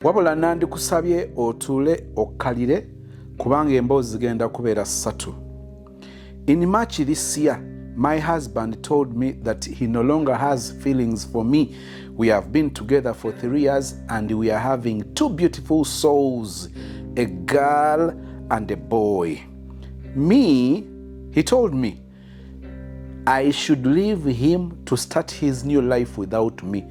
Wabula nandikusabye otuule okkalire kubanga emboozi zigenda kubeera ssatu. In March this year, my husband told me that he no longer has feelings for me. We have been together for 3 years and we are having two beautiful souls, a girl and a boy. Me, he told me, I should leave him to start his new life without me.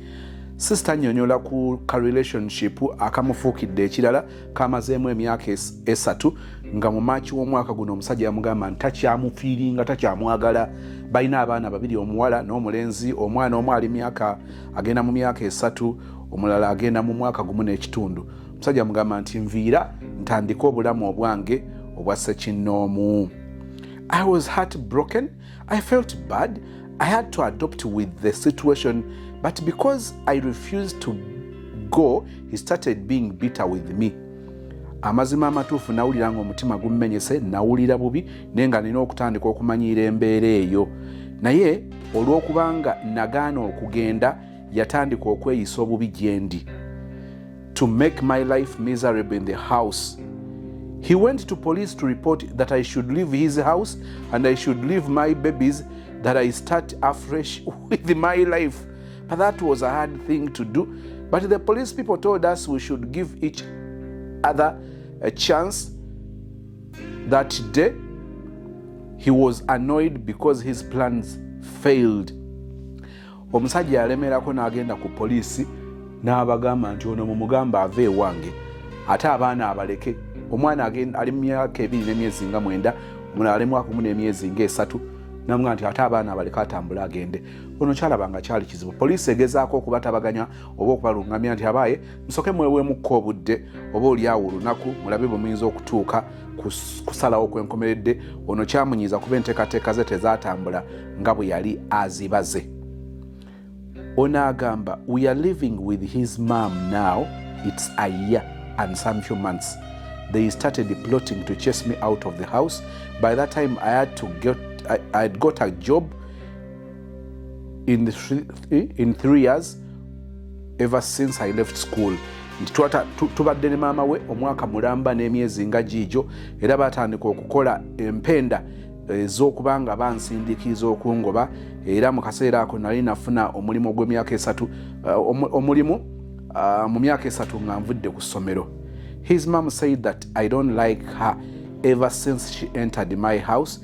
Sister nnyonnyola ku ka relationship akamufuukidde ekirala kamazeemu emyaka 3, nga mu Maaki w'omwaka guno omusajja yamugamba nti takyamufiiringa, takyamwagala. Balina abaana babiri, omuwala n'omulenzi. Omwana omu ali myaka, agenda mu myaka 3, omulala agenda mu mwaka gumu n'ekitundu. Omusajja amugamba nti nviira ntandike obulamu obwange obwa ssekinnoomu. I was heartbroken. I felt bad. I had to adopt with the situation, but because I refused to go, he started being bitter with me. Amazima amatuufu, nawulira nga omutima gummenyese, nawulira bubi, naye nga nina okutandika okumanyiira embeera eyo. Naye olw'okubanga nagaana okugenda, yatandika okweyisa obubi gye ndi, to make my life miserable in the house. He went to police to report that I should leave his house and I should leave my babies, that I start afresh with my life. But that was a hard thing to do. But the police people told us we should give each other a chance. That day, he was annoyed because his plans failed. Omusajja yalemerako n'agenda ku poliisi n'abagamba nti ono mumugamba ave ewange ate abaana abaleke. Omwana ali mu myaka 2 n'emyezi nga 9, omulala ali mwaka gumu n'emyezi nga 3. Namugamba nti ate abaana abaleke atambule agende. Ono kyalaba nga kyali kizibu. Poliisi egezaako okubatabaganya oba okubalungamya nti abaaye musooke mweweemukko obudde oba oliawo olunaku, mulabe bwe muyinza okutuuka kusalawo okwenkomeredde. Ono kyamunyiiza kuba enteekateeka ze tezaatambula nga bwe yali azibaze. Ono agamba, we are living with his mom now. It's a year and some few months. They started plotting to chase me out of the house. By that time I had to get I had got a job in 3 years ever since I left school. Nti tubadde ne maama we omwaka mulamba n'emyezi nga giigyo, era batandika okukola empenda ez'okuba nga bansindiikiriza okungoba. Era mu kaseera ako nali nafuna omulimu gw'emyaka 3, omulimu mu myaka 3 nga nvudde ku ssomero. His mom said that I don't like her ever since she entered my house,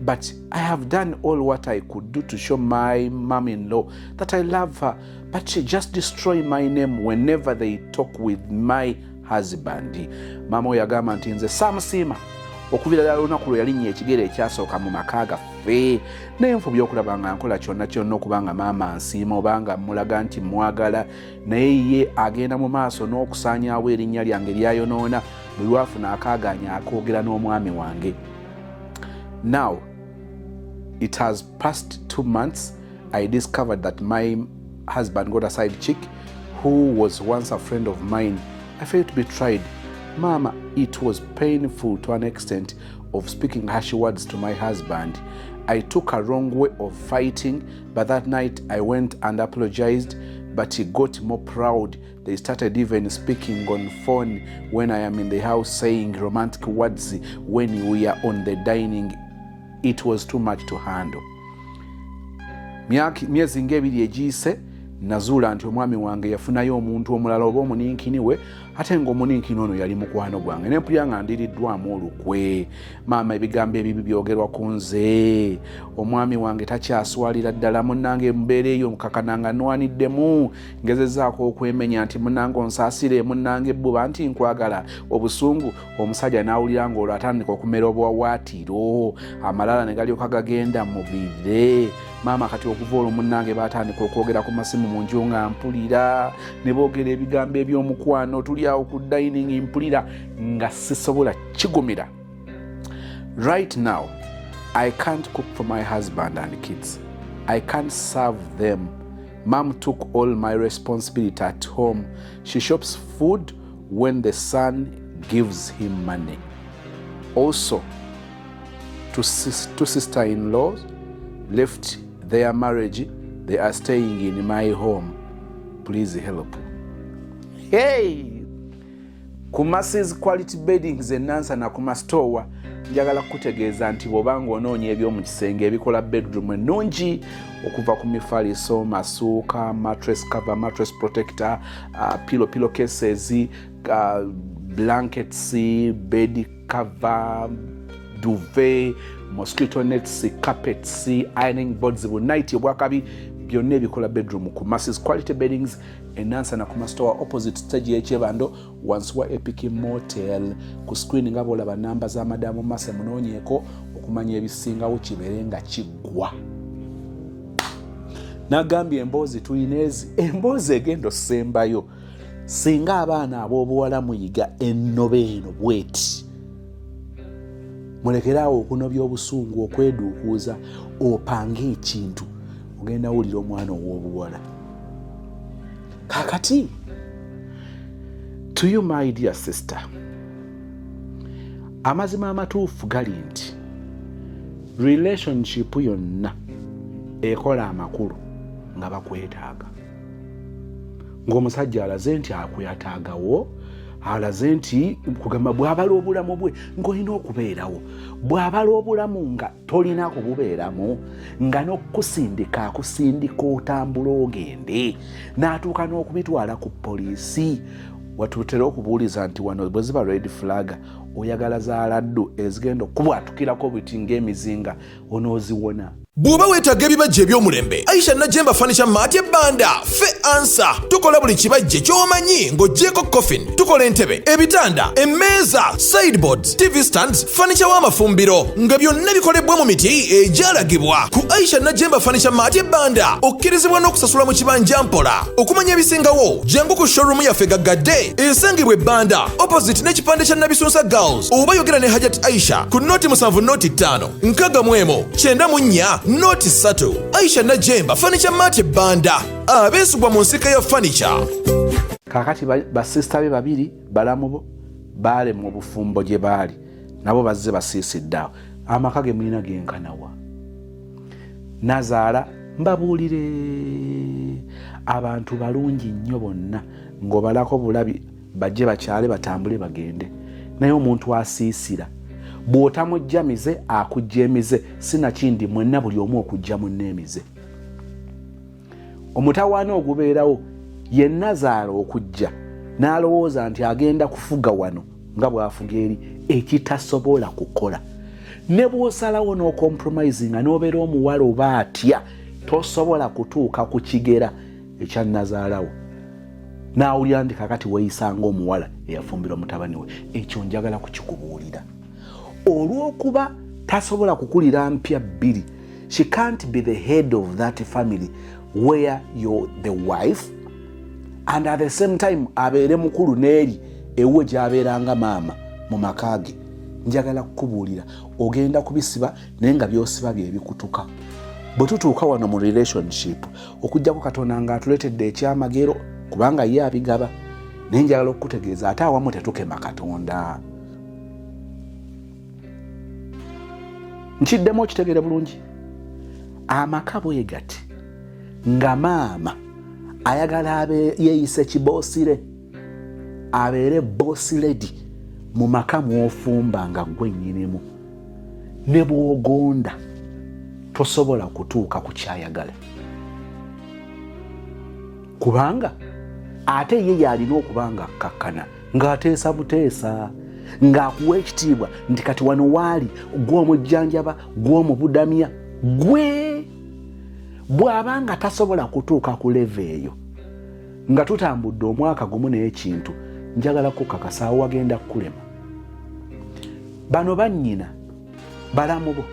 but I have done all what I could do to show my mom-in-law that I love her, but she just destroy my name whenever they talk with my husband. Maama oyo agamba nti nze saamusiima okuviira ddala olunaku lwe yalinnya ekigere ekyasooka mu maka gaffe, naye nfubye okulaba nga nkola kyonna kyonna okuba nga maama nsiima oba nga mulaga nti mwagala, naye ye agenda mu maaso n'okusaanyaawo erinnya lyange lyayonoona buli lwafuna akaaganya akoogera n'omwami wange. Now it has passed 2 months. I discovered that my husband got a side chick who was once a friend of mine. I felt betrayed. Mama, it was painful to an extent of speaking harsh words to my husband. I took a wrong way of fighting, but that night I went and apologized, but he got more proud. They started even speaking on phone when I am in the house, saying romantic words when we are on the dining. It was too much to handle. Myezi nga 2 egiyise, nazuula nti omwami wange yafunayo omuntu omulala oba omuninkini we, ate ngaomuninkini ono yali mukwano gwange. Nempulira nga ndiriddwamu olukwe. Maama, ebigambo ebibi byogerwa ku nze, omwami wange takyaswalira ddala. Munnange, mbeera eyo mukakana nga nwaniddemu, ngezezaako okwemenya nti munnange onsaasire, munnange ebbuba nti nkwagala, obusungu. Omusajja n'awulira ng'olwo atandika okumera obuwawaatiro, amalala ne galyoka gagenda mu bire. Maama, kati okuva olwo munnange batandika okwogera ku masimu mu nju nga mpulira, ne boogera ebigambo eby'omukwano, tuli awo ku dining, mpulira nga sisobola kigumira. Right now I can't cook for my husband and kids. I can't serve them. Mom took all my responsibility at home. She shops food when the son gives him money. Also, two sister-in-laws left their marriage. They are staying in my home. Please help. Hey! Ku Masses Quality Beddings e Nansana ku masitoowa, njagala kukutegeeza nti bw'oba ng'onoonya eby'omu kisenge ebikola bedroom ennungi, okuva ku mifaliso, masuuka, mattress cover, mattress protector, pillow cases, blankets, bed cover, duvet, mosquito nets, carpets, ironing boards, bu night obwakabi, byonna ebikola bedroom, ku Masses Quality Beddings enansana ku masitowa, opposite stage y'ekyebando, wansi wa Epic Motel. Ku screen nga bwolaba namba za Madamu Mase, munoonyeeko okumanya ebisingawo, kibeere nga kiggwa. Nagambye emboozi tulina ezi, emboozi egenda osembayo. Singa abaana ab'obuwala muyiga ennoba eno bweti, mulekeraawo okunobya obusungu, okweduukuuza, opange ekintu, ogenda wulira omwana ow'obuwala. Kakati to you, my dear sister, amazima amatuufu gali nti relationship yonna ekola amakulu nga bakwetaaga, ng'omusajja alaze nti akwetaagawo, alaze nti kugamba bw'abala obulamu bwe ng'olina okubeerawo, bw'abala obulamu nga tolina kububeeramu, nga n'okukusindika akusindika otambula ogende, n'atuuka n'okubitwala ku poliisi. Watutera okubuuliza nti wano bwe ziba red flag, oyagala za laddu ezigenda okubwatukirako buti ng'emizinga, onooziwona? Bw'oba weetaaga ebibajje eby'omulembe, Aisha Najemba Furniture Mart ebbanda fe ansa. Tukola buli kibajje ky'omanyi ng'oggyeko coffin. Tukola entebe, ebitanda, emmeeza, sideboards, TV stands, furniture w'amafumbiro, nga byonna bikolebwa mu miti egyalagibwa. Ku Aisha Najemba Furniture Mart ebbanda okkirizibwa n'okusasula mu kibanja mpola. Okumanya ebisingawo, jangu ku showroom yaffe gaggadde esangibwa ebbanda opposite n'ekipande kya Nabisunsa Girls, oba yogera ne Hajat Aisha ku 07 05 61 94 3. Aisha Najemba Furniture Mart ebbanda, abeesigwa mu nsika ya furniture. Kakati basisita be babiri balamu bo baalemwa obufumbo gye baali nabo, bazze basiisidde awo. Amaka ge mulina genkanawa? Nazaala, mbabuulire, abantu balungi nnyo bonna ng'obalako bulabi, bajje bakyale, batambule bagende, naye omuntu asiisira bw'otamujja mize akujja emize. Sinakindi mwenna buli omu okujja munna emize. Omutawaana ogubeerawo, ye nazaala okujja n'alowooza nti agenda kufuga wano nga bw'afuga eri, ekitasobola kukola. Ne bw'osalawo n'ocompromisinga n'obeera omuwala oba atya, tosobola kutuuka ku kigera ekya nazaalawo, n'awulira nti kakati weeyisanga omuwala eyafumbirwa mutabani we. Ekyo njagala kukikubuulira olw'okuba tasobola kukulira mpya bbiri. She can't be the head of that family where you're the wife and at the same time abeere mukulu n'eri ewuwe gy'abeeranga maama mu maka ge. Njagala kukubuulira, ogenda kubisiba, naye nga byosiba byebikutuka. Bwe tutuuka wano mu relationship, okugjako Katonda ng'atuleetedde ekyamagero, kubanga ye abigaba, naye njagala okukutegeeza ate awamu tetukema Katonda. Nkiddemu okitegeere bulungi. Amaka bwe gati, nga maama ayagala yeeyise kiboosire, abeere boss lady mu maka mw'ofumba nga ggwe nnyinimu, ne bw'ogonda tosobola kutuuka ku kyayagala, kubanga ate ye yalina okuba nga akkakkana, ng'ateesa buteesa, ng'akuwa ekitiibwa nti kati wano waali gw'omujjanjaba, gw'omubudamya gwe. Bw'aba nga tasobola kutuuka ku level eyo, nga tutambudde omwaka gumu n'ekintu, njagala kukakasaawo wagenda kukulema. Bano bannyina balamu bo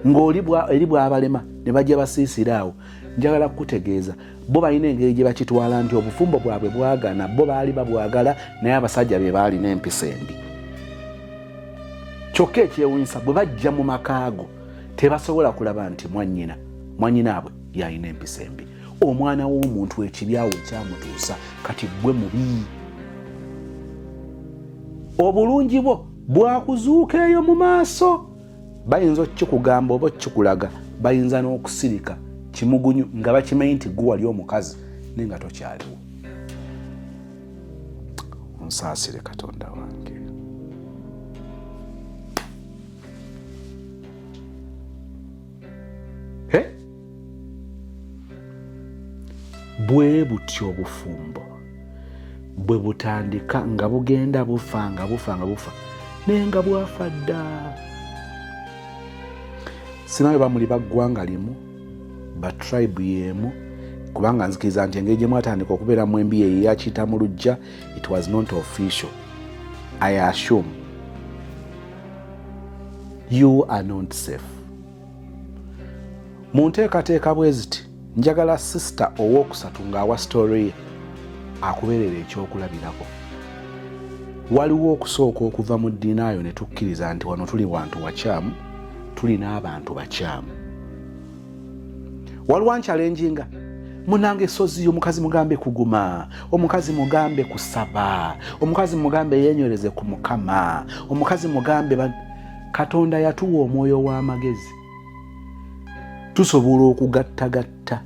ng'oli eri bw'abalema ne bajja basiisira awo. Njagala kukutegeeza, bo balina engeri gye bakitwala nti obufumbo bwabwe bwagana, bo baali babwagala, naye abasajja be baalina empisa embi. Kyokka ekyewunyisa, bwe bajja mu makaago tebasobola kulaba nti mwannyina mwannyinaabwe yalina empisa embi. Omwana w'omuntu ekibyawo ekyamutuusa kati gwe mubi, obulungi bwo bwakuzuuka eyo mu maaso. Bayinza okukikugamba oba okukikulaga, bayinza n'okusirika kimugunyu nga bakimanyi nti gwe wali omukazi, naye nga tokyaliwo. Onsaasire Katonda wange. Bwe butyo obufumbo bwe butandika nga bugenda bufa nga bufa nga bufa naye nga bwafa dda. Sinawe bamuli ba ggwanga limu, ba tribe y'emu, kubanga nzikiriza nti engeri gye mwatandika okubeera mwembi yeyo yakiyita mu luggya. It was not official. I assume you are not safe. Mu nteekateeka bwe ziti, njagala sister owookusatu ng'awa story ye akubeerera ekyokulabirako. Waliwo okusooka okuva mu ddiinaayo ne tukkiriza nti wano tuli wantu wakyamu, tuli n'abantu bakyamu. Waliwo anchallenginga munange sozi, omukazi mugambe kuguma, omukazi mugambe kusaba, omukazi mugambe yenywereze ku Mukama, omukazi mugambe. Katonda yatuwa omwoyo w'amagezi, tusobola okugattagatta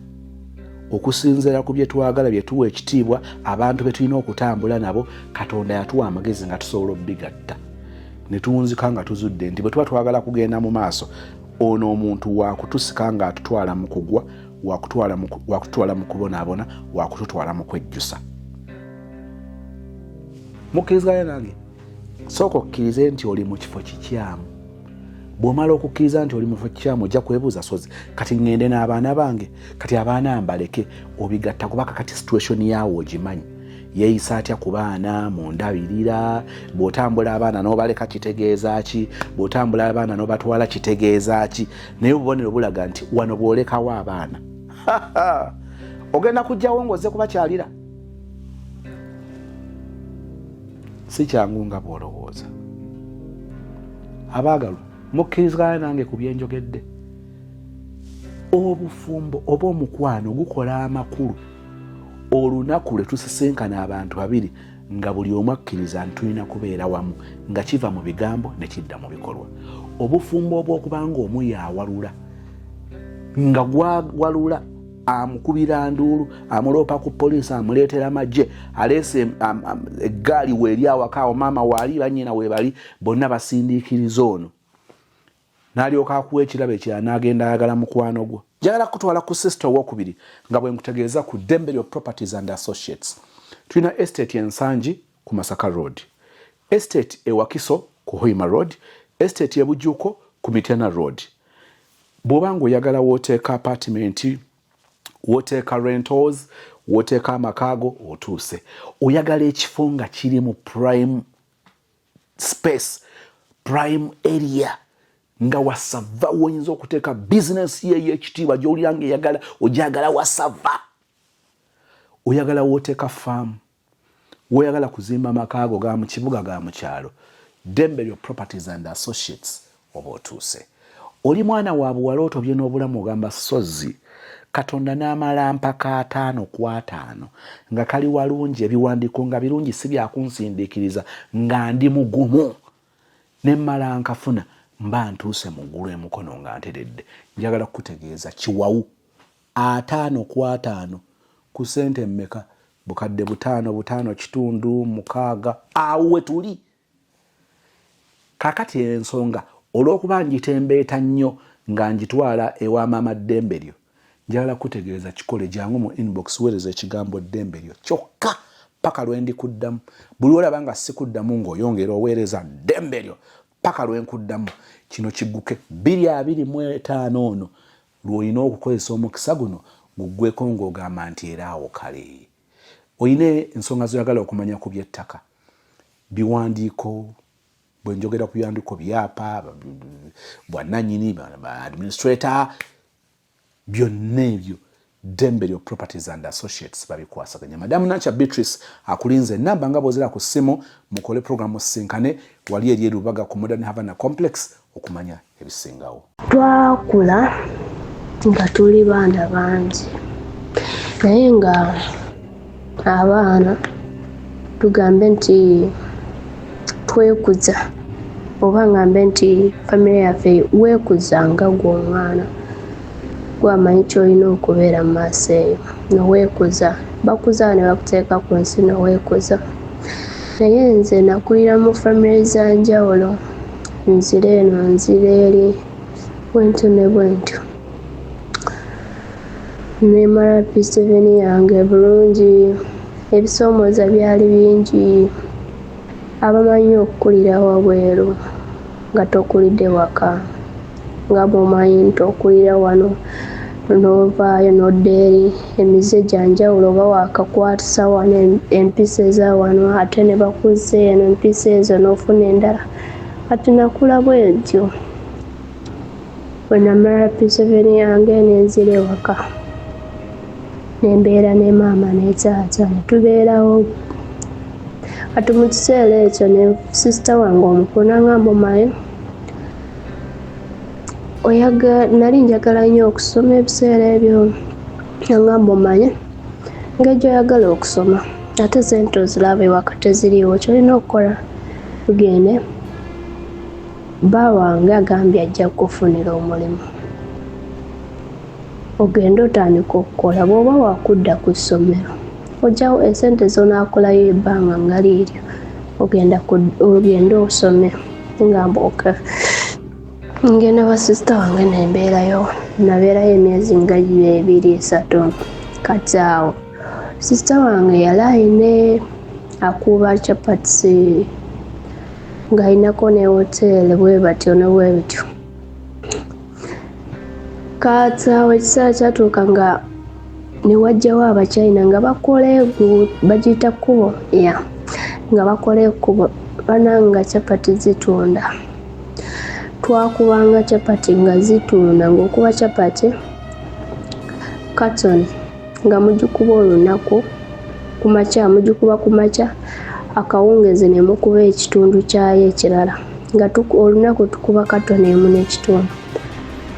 okusinziira ku bye twagala, bye tuwa ekitiibwa, abantu be tulina okutambula nabo. Katonda yatuwa amagezi nga tusobola obigatta ne tuwunzika nga tuzudde nti bwe tuba twagala kugenda mu maaso, ono omuntu wakutusika ng'atutwala mu kugwa, wakututwala mu kubonaabona, wakututwala mu kwejjusa. Mukkiriziganya nange? Sooka okkirize nti oli mu kifo kikyamu. Bw'omala okukkiriza nti oli mu kifo kikyamu, ojja kwebuuza, sozi kati ŋŋende n'abaana bange, kati abaana mbaleke? Obigatta kubaka kati situation yaawo ogimanyi, yeeyisa atya ku baana mu ndabirira. Bw'otambula abaana n'obaleka kitegeeza ki? Bw'otambula abaana n'obatwala kitegeeza ki? Naye obubonero bulaga nti wano bw'olekawo abaana ogenda kujjawo ng'ozze kubakyalira. Si kyangu nga bw'olowooza. Abaagalwa, mukkiriziganya nange ku byenjogedde? Obufumbo oba omukwano gukola amakulu olunaku lwe tusisinkana abantu babiri nga buli omu akkiriza nti tulina kubeera wamu, nga kiva mu bigambo ne kidda mu bikolwa. Obufumbo obw'okubanga omu yawalula nga gwawalula amukubira nduulu, amuloopa ku poliisi, amuleetera magye, aleese eggaali weeri awaka awo, maama waali, bannyina weebali, bonna basindiikiriza ono, n'alyoka akuwa ekirabo ekirala n'agenda ayagala mukwano gwo. Njagala kutwala ku sister owokubiri nga bwe nkutegeeza ku Ddembe Lyo Properties and Associates. Tulina estate Ensangi ku Masaka Road, estate e Wakiso ku Hoima Road, estate e Bujuuko ku Mityana Road. Bw'oba ng'oyagala w'oteeka apartment, w'oteeka rentals, w'oteeka amakaago, otuuse. Oyagala ekifo nga kiri mu prime space, prime area, nga wasava woyinza okuteeka bizinesi ye ey'ekitiibwa gy'owulira nga eyagala ogyagala, wasava oyagala w'oteeka faamu, woyagala kuzimba amakaago ga mu kibuga, ga mu kyalo, Ddembe Lyo Properties and Associates oba otuuse. Oli mwana wa buwala, otobye n'obulamu, ogamba sozi Katonda n'amala mpaka 50 ku 50 nga kali walungi, ebiwandiiko nga birungi, si byakunsindiikiriza, nga ndi mugumu, nemmala nkafuna, mba ntuuse mu ggulu emukono nga nteredde. Njagala kukutegeeza kiwawu 50 ku 50 ku ssente mmeka? 5,000, 5.6, awo we tuli kakati. Ensonga olw'okuba ngitembeeta nnyo nga ngitwala ewa maama Ddembe Lyo, njagala kutegeeza kikole. Jangu mu inbox, weereza ekigambo Ddembe Lyo kyokka paka lwe ndikuddamu. Buli olaba nga sikuddamu, ng'oyongera oweereza Ddembe Lyo paka lwe nkuddamu. Kino kigguke 2025 ono lw'olina okukozesa omukisa guno guggweko ng'ogamba nti era awo kale. Olina ensonga zoyagala okumanya ku by'ettaka, biwandiiko, bwe njogera ku biwandiiko byapa, bwannannyini, administrator, byonna ebyo Ddembe Lyo Properties and Associates babikwasaganya. Madamu Nankya Beatrice akulinze. Enamba nga bwozira ku ssimu, mukole programu, sinkane wali eri erubaga ku Modern Havana Complex okumanya ebisingawo. Twakula nga tuli baana bangi, naye nga abaana tugambe nti twekuza, oba ngambe nti famire yaffe weekuza nga gwe omwana gwamanyi kyolina okubeera mu maaso eyo, noweekuza, bakuza ne bakuteeka ku nsi noweekuza. Naye nze nakulira mu famire za njawulo, nzira eno nzira eri, bwentyo ne bwentyo. Nemala P7 yange bulungi, ebisoomooza byali bingi. Abamanyi okukulira wabweru nga tokulidde waka, nga bw'omanyi nti okulira wano n'ovaayo n'odda eri, emize gya njawulo, oba waakakwatisa wano empisa eza wano ate ne bakuzza eno empisa ezo n'ofuna endala. Kati nakula bwentyo. Bwe namala P7 yange ne nzira ewaka ne mbeera ne maama ne taata ne tubeerawo. Kati mu kiseera ekyo ne sisita wange omukulu n'angamba, omanyi nali njagala nnyo okusoma ebiseera ebyo, n'angamba omanyi engeri gy'oyagala okusoma ate ssente oziraba ewaka teziriiwo, ky'olina okukola tugende bba wange agambye ajja kukufunira omulimu ogende otandike okukola, bw'oba waakudda ku ssomero ojjawo essente z'onaakolayo ebbanga nga liiryo ogende osome. Ngamba okay. Ngenda wa sisita wange ne mbeerayo, nabeerayo emyezi nga 2 3. Kati awo sisita wange yali ayina akuba chapati ng'ayinako ne woteeri bwe batyo ne bwe bityo. Kati awo ekiseera kyatuuka nga ne wajjawo Abachina nga bakola bagiyita kkubo, ya nga bakola ekkubo bannange nga chapati zitunda. Twakubanga chapati nga zitunda, ng'okuba chapati carton nga mugikuba olunaku ku makya, mugikuba ku makya, akawungeezi ne mukuba ekitundu kyayo ekirala, nga olunaku tukuba carton emu n'ekitundu,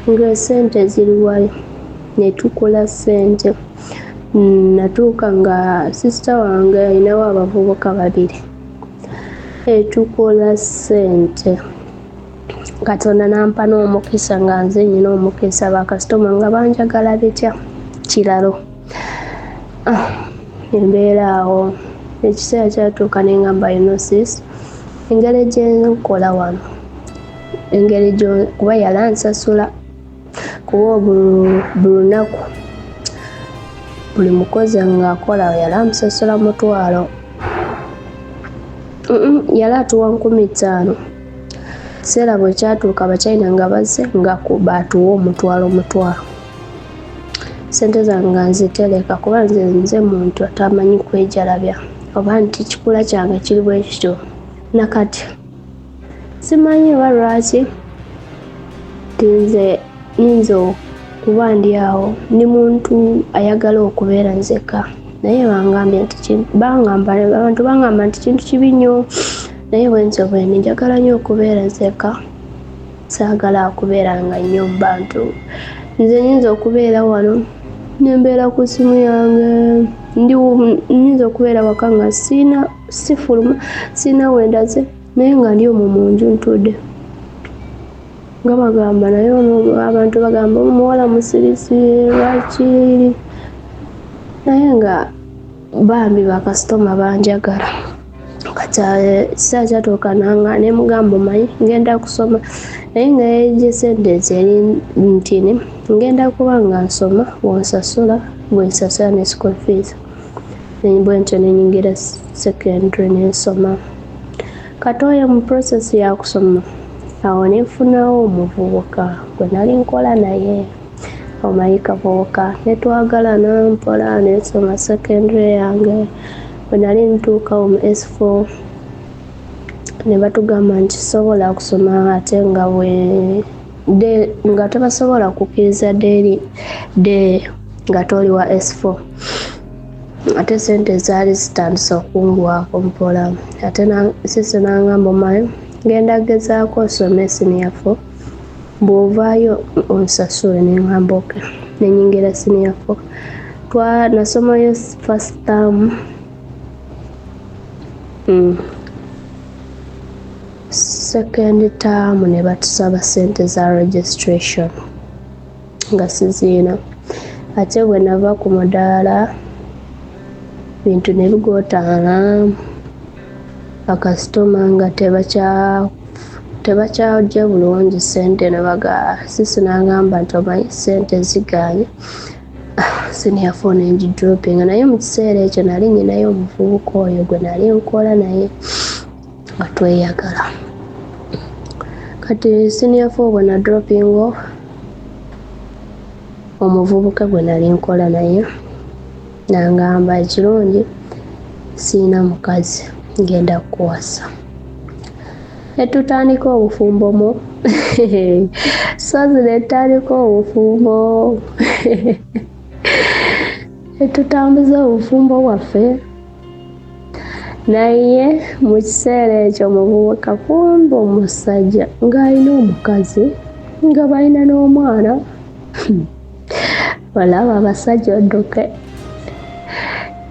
ng'essente ziri wali ne tukola ssente. Natuuka nga sisita wange ayinawo abavubuka 2, tukola ssente. Katonda n'ampa n'omukisa nga nze nnyina omukisa, bakasitoma nga banjagala bitya kiralo. Embeera awo ekiseera kyatuuka ne ngamba, you know sis, engeri gye nkola wano, engeri kuba yali ansasula, kuba buli lunaku buli mukozi ng'akola yali amusasula 500, yali atuwa 5,000. Ekiseera bwe kyatuuka Abachina nga bazze nga batuwa 500 500. Ssente zange nga nzitereka kuba nze muntu atamanyi kwejalabya oba nti kikula kyange kiri bwe kityo. Nakati simanyi oba lwaki nti nze nnyinza okuba ndi awo ndi muntu ayagala okubeera nzekka, naye bangambye nti abantu bangamba nti kintu kibi nnyo, naye bwentyo bwendi njagala nnyo okubeera nzekka, saagala kubeeranga nnyo mu bantu. Nze nnyinza okubeera wano ne mbeera ku ssimu yange, nnyinza okubeera waka nga siina sifuluma, siina we ndaze, naye nga ndi omwo mu nju ntudde. Nga bagamba naye ono abantu bagamba omuwala musirisi lwaki, naye nga bambi bakasitoma banjagala. Kati ekiseera kyatuuka ne mugamba omanyi ngenda kusoma, naye nga yeggye sentence eri nti ngenda kuba nga nsoma bw'onsasula, bwe nsasula ne school fees. Bwentyo ne nnyingira secondary ne nsoma. Kati oyo mu process ya kusoma awo ne nfunawo omuvubuka gwe nali nkola naye, omanyi kavubuka, ne twagalana mpola ne nsoma secondary yange. Bwe nali ntuukawo mu S4 ne batugamba nti sobola kusoma ate nga nga tebasobola kukkiriza daily day nga toli wa S4, ate ssente zaali zitandise okungwako mpola. Ate sisi n'angamba omanyi ngenda gezaako osome senior 4, bw'ovaayo onsasule. Ne ŋŋamba okay, ne nnyingira senior 4. Nasomayo first term, second term ne batusaba ssente za registration nga siziina, ate bwe nava ku mudaala bintu ne bigootaana. Bakasitoma nga tebakyajja bulungi, ssente ne baga sisi n'agamba nti omanyi ssente zigaanye, senior four ne ngidropinga. Naye mu kiseera ekyo nali nyinayo omuvubuka oyo gwe nali nkola naye nga tweyagala. Kati senior four bwe na dropping off, omuvubuka gwe nali nkola naye nangamba, ekirungi siina mukazi, ngenda kukuwasa. Netutandika obufumbo mu sozi, netutandika obufumbo, netutambuza obufumbo bwaffe. Naye mu kiseera ekyo omuvubuka kumbe omusajja ng'alina omukazi, nga balina n'omwana. Olaba abasajja odduke.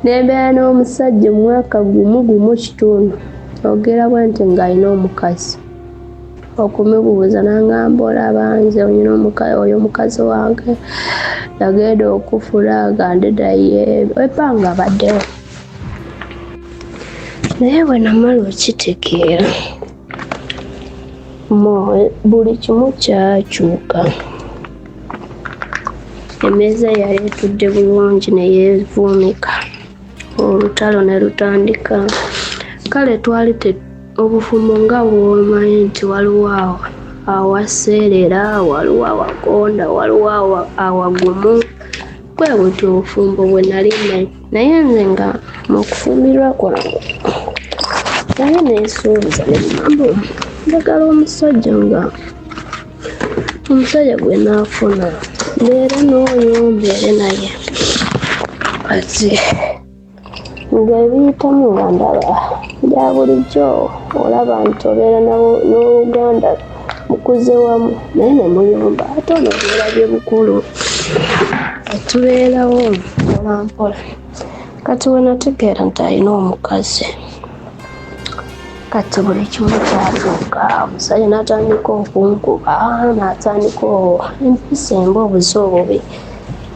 Nembeera n'omusajja omwaka gumu gumu kitundu, ogera bwe nti ng'alina omukazi. Okumubuuza n'angamba, olaba nze olina oyo omukazi wange yagenda okufuna nga ndinaye ebbanga abaddewo. Naye bwe namala okitegeera, buli kimu kyakyuka. Emmeeza yali etudde bulungi ne yeevuumika, olutalo ne lutandika. Kale twali obufumbo nga bw'omanyi nti waliwo awaseerera, waliwo awagonda, waliwo awagumu. Bwe butyo obufumbo bwe nali mmanyi. Naye nze nga mu kufumbirwa kwange nali neesuubiza ne ŋŋamba njagala omusajja, nga omusajja gwe naafuna mbeere n'oyo, mbeere naye. Kati ng'ebiyitamu nga ndaba bya bulijjo, olaba nti obeera n'oluganda mukuze wamu naye ne muyomba, ate ono byerabye bukulu, tubeerawo mpola mpola. Kati we nategeera nti alina omukazi, kati buli kimu kyatuuka. Omusajja n'atandika okunkuba, n'atandika empisa embi, obuze obubi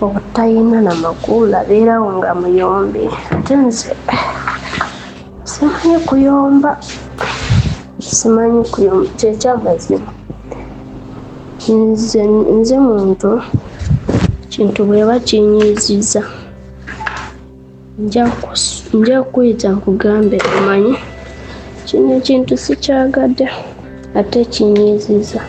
obutalina na makulu, abeerawo nga muyombi, ate nze simanyi kuyomba, simanyi kuyomba, kyekyamazima. Nze muntu kintu bweba kinyiiziza nja kukuyita nkugambe, omanyi kino ekintu sikyagadde ate kinyiiziza.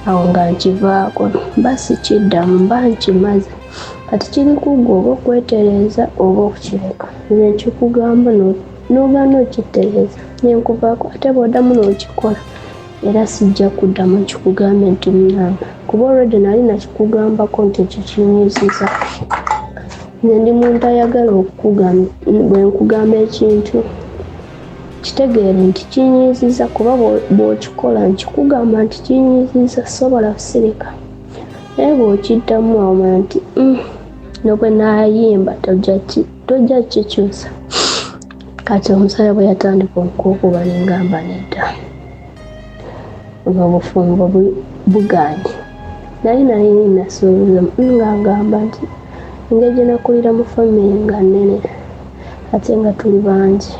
Awo nga nkivaako, mba sikiddamu, mba nkimaze. Kati kiri ku ggwe oba okwetereeza oba okukireka. Nze nkikugamba n'ogaana okitereeza nenkuvaako, ate bw'oddamu n'okikola era sijja kuddamu nkikugambe nti munnange, kuba already nali nakikugambako nti ekyo kinyiiziza. Nze ndi muntu ayagala okukugamba, bwe nkugamba ekintu kitegeere nti kinyiiziza, kuba bw'okikola nkikugamba nti kinyiiziza, sobola kusirika. Naye bw'okiddamu omanya nti ne bwe naayimba tojja kikyusa. Kati omusajja bwe yatandika okunkuba ne ngamba nedda, buno obufumbo bugaanye. Naye nali nasuubiza nga ngamba nti engeri gye nakulira mu famire nga nnene ate nga tuli bangi,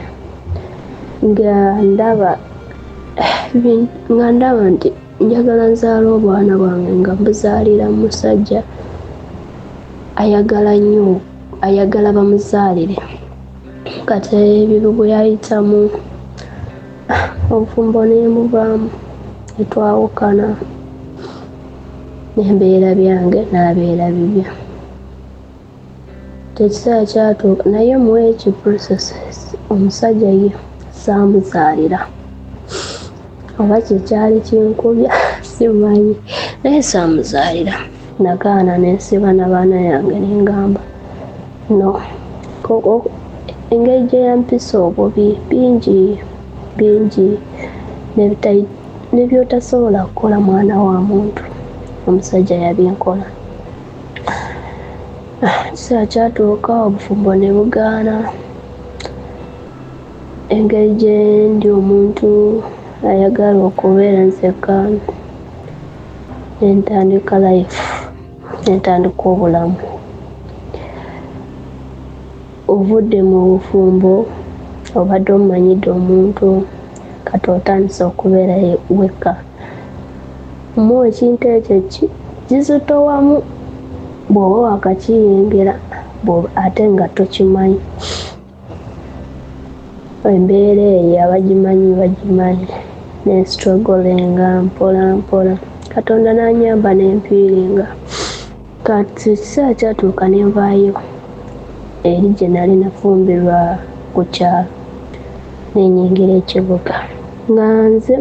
nga ndaba nti njagala nzaale obwana bwange nga mbuzaalira musajja ayagala nnyo, ayagala bamuzaalire. Kati ebyo bwe yayitamu obufumbo ne mbuvaamu, ne twawukana, nembeera byange n'abeera bibye. Ekiseera kyatuuka, naye mu ekyo process omusajja ye saamuzaalira, oba kyekyali kinkubya simanyi, naye saamuzaalira. Nagaana nensiba n'abaana yange nengamba no, engeri gye yampisa obubi bingi bingi ne by'otasobola kukola mwana wa muntu, omusajja yabinkola. Ekiseera kyatuuka obufumbo ne bugaana. Engeri gye ndi omuntu ayagala okubeera nzekka, ne ntandika life, ne ntandika obulamu. Ovudde mu bufumbo, Obadde omumanyidde omuntu, kati otandise okubeera wekka. Mu ekintu ekyo kizitowamu bw'oba wakakiyingira ate nga tokimanyi. Embeera eyo abagimanyi bagimanyi. Nenstrugglinga mpola mpola, Katonda n'anyamba nempiiringa. Kati ekiseera kyatuuka nenvaayo eri gye nali nafumbirwa ku kyalo, nenyingira ekibuga. Nga nze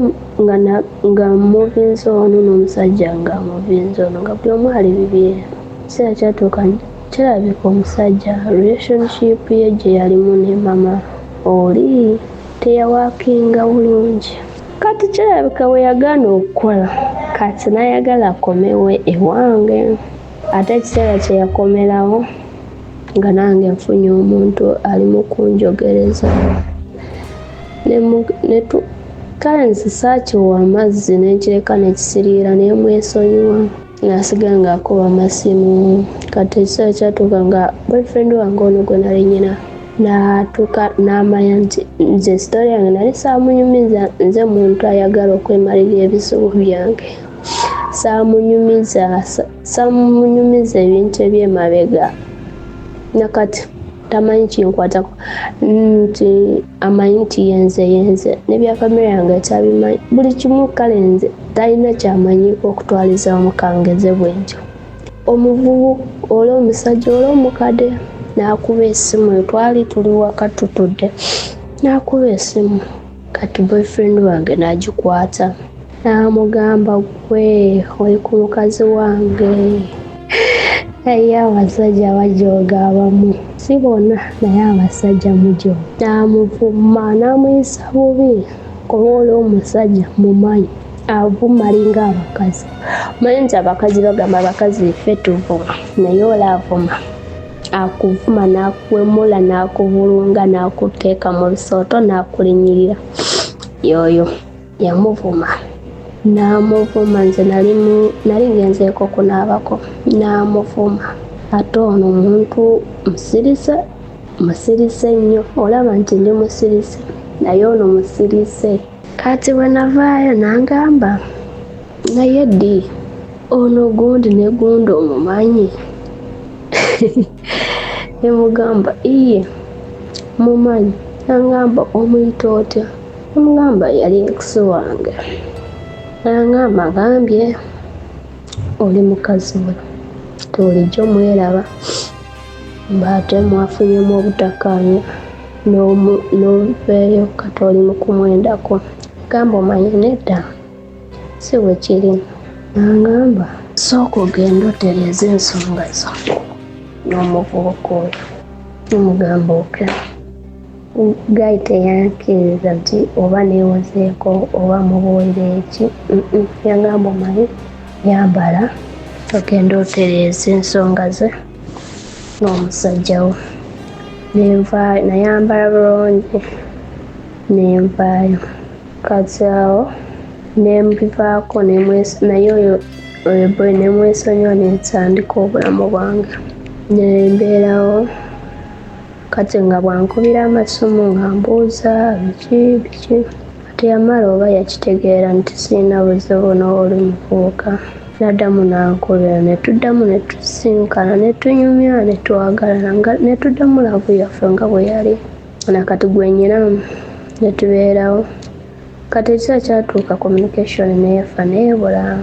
nga muvinze ono n'omusajja nga muvinze ono, nga buli omu ali bibye. Ekiseera kyatuuka kirabika omusajja relationship ye gye yalimu ne mama oli teyawakinga bulungi. Kati kirabika bwe yagaana okukola, kati n'ayagala akomewo ewange. Ate ekiseera kye yakomerawo nga nange nfunye omuntu ali mu kunjogereza. Kale nze saakiwa amazzi ne nkireka ne kisiriira ne mwesonyiwa. Nasigala ng'akuba amasimu. Kati ekiseera kyatuuka nga boyfriend wange ono gwe nali nnyina n'atuuka n'amanya nti nze story yange nali saamunyumiza. Nze muntu ayagala okwemalirira ebizibu byange. Saamunyumiza ebintu eby'emabega. Nakati tamanyi kinkwatako, nti amanyi nti yenze yenze n'ebya famire yange tabimanyi buli kimu. Kale nze talina kyamanyiiko okutwaliza wamu kangeze bwe ntyo. Omuvubuka oli, omusajja oli omukadde n'akuba essimu. Twali tuli waka tutudde, n'akuba essimu. Kati boyfriend wange n'agikwata n'amugamba, "Gwe oli ku mukazi wange." Naye abasajja bajooga abamu, si bonna, naye abasajja mujooga. N'amuvuma, n'amuyisa bubi, kuba oli omusajja mumanyi avuma alinga abakazi. Omanyi nti abakazi bagamba abakazi ffe tuvuma, naye oli avuma, akuvuma n'akuwemula n'akuvulunga n'akuteeka mu bisooto n'akulinnyirira. Y'oyo yamuvuma, n'amuvuma. Nze nali ngenzeeko kunaabako, n'amuvuma. Ate ono omuntu musirise, musirise nnyo. Olaba nti ndi musirise, naye ono musirise. Kati bwe navaayo n'angamba, "Naye ddi ono gundi ne gundi omumanyi?" Ne mugamba, "Iye, mumanyi." N'angamba, "Omuyita otya?" Nemugamba, "Yali ex wange." N'angamba, "Agambye oli mukazi we, bulijjo mweraba mba ate mwafunyemu obutakkaanya n'oveeyo, kati oli mu kumwendako." Gamba, "Omanyi nedda, si bwe kiri." N'angamba, "Sooka ogende otereeze ensonga zo n'omuvubuka oyo." Nemugamba, "Okay." Guy teyankiriza nti oba neewozeeko oba mubuulire eki. Yangamba, "Omanyi, yambala ogende otereeze ensonga ze n'omusajja wo." Nenvaayo, nayambala bulungi nenvaayo. Kati awo nembivaako, naye oyo oyo boy nemwesonyiwa, nentandika obulamu bwange, nembeerawo. Kati nga bwankubira amasimu nga mbuuza biki biki. Kati yamala oba yakitegeera nti sirina buzibu n'oli muvubuka, naddamu nankubira, netuddamu netusinkana, netunyumya, netwagalana, netuddamu love yaffe nga bwe yali nakati gwe nyinamu, netubeerawo. Kati ekiseera kyatuuka communication neefa, neebula,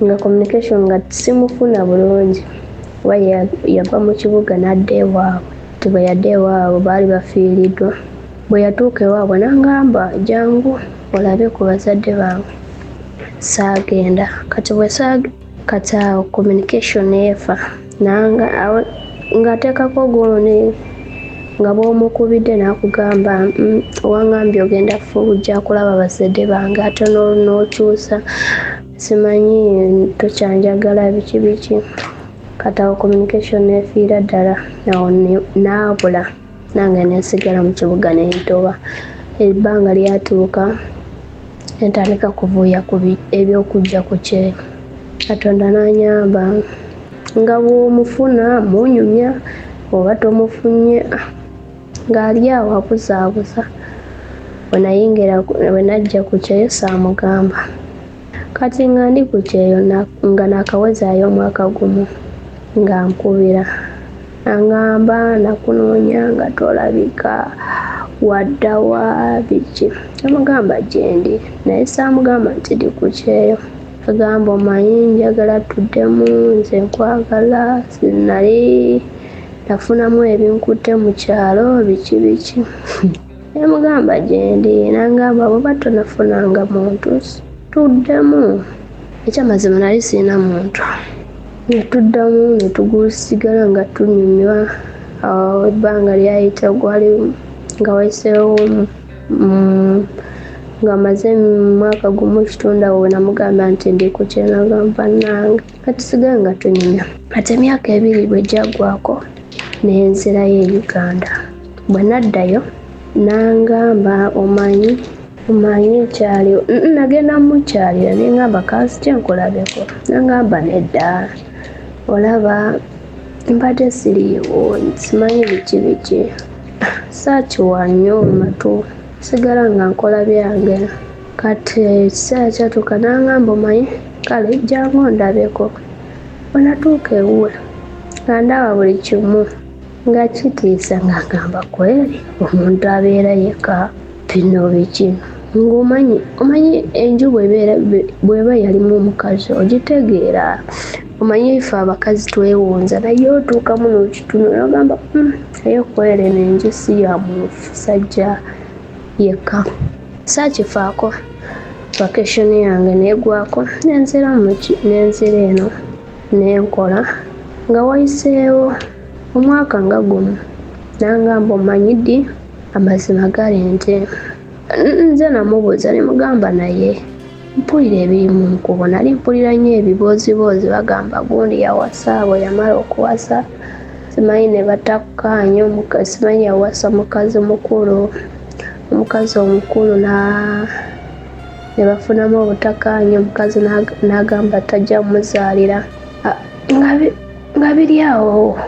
nga communication nga simufuna bulungi, kuba yava mu kibuga n'adda ewaabwe. Ti bwe yadda ewaabwe baali bafiiriddwa. Bwe yatuuka ewaabwe n'angamba, "Jangu olabe ku bazadde bange." Saagenda. Kati bwe kati awo communication neefa, nanga ng'ateekako gundi nga bw'omukubidde n'akugamba, "Wangambye ogenda ojja kulaba bazadde bange, ate n'okyusa, simanyi tokyanjagala, biki biki." Kati awo communication neefiira ddala awo, naabula, nange nensigala mu kibuga nentoba. Ebbanga lyatuuka nentandika kuvuya ku ebyokujja ku kyeyo. Katonda n'anyamba, nga bw'omufuna munyumya oba tomufunye, ng'ali awo abuzaabuza. Bwe nayingira, bwe najja ku kyeyo saamugamba. Kati nga ndi ku kyeyo nga naakawezaayo omwaka gumu nga nkubira. Angamba nakunoonya nga tolabika, wadda wa, biki. Namugamba gyendi naye saamugamba nti ndi ku kyeyo. Agamba omanyi njagala tuddemu, nze nkwagala, nali nafunamu ebinkutte mu kyalo biki biki. Namugamba gyendi, nangamba bw'oba tonafunanga muntu tuddemu. Ekyamazima nali sirina muntu. Ne tuddamu ne tugusigala nga tunyumywa. Awo ebbanga lyayita, gwali nga wayiseewo nga maze mwaka gumu kitundu awo we namugamba nti ndi ku kyeyo, nagamba bannange katusigale nga tunyumya. Kati emyaka 2 bwe gyaggwako ne nzirayo e Uganda. Bwe naddayo n'angamba omanyi ekyaliwo, nagenda mukyalira ne ngamba kanzije nkulabeko. N'angamba nedda, olaba mbadde siriiwo, simanyi biki biki. Saakiwa nnyo matu, sigala nga nkola byange. Kati ekiseera kyatuuka n'angamba omanyi kale jangu ondabeko. Bwe natuuka ewuwe nga ndaba buli kimu nga kitiisa, nga ngamba kweri omuntu abeera yekka bino biki. Ng'omanyi omanyi enju bw'eba yalimu omukazi ogitegeera. Omanyi ffe abakazi twewunza, naye otuukamu n'okitunula n'ogamba naye kweri eno enju si ya musajja yekka. Saakifaako, vacation yange n'eggwako nenzira eno nenkola. Nga wayiseewo omwaka nga gumu n'angamba omanyi ddi amazima gali nti nze namubuuza ne mugamba naye mpulira ebiri mu nkubo. Nali mpulira nnyo ebibooziboozi bagamba gundi yawasa, bwe yamala okuwasa simanyi ne batakkaanya, simanyi yawasa mukazi mukulu, omukazi omukulu ne bafunamu obutakkaanya, omukazi n'agamba tajja muzaalira. Nga biri awo.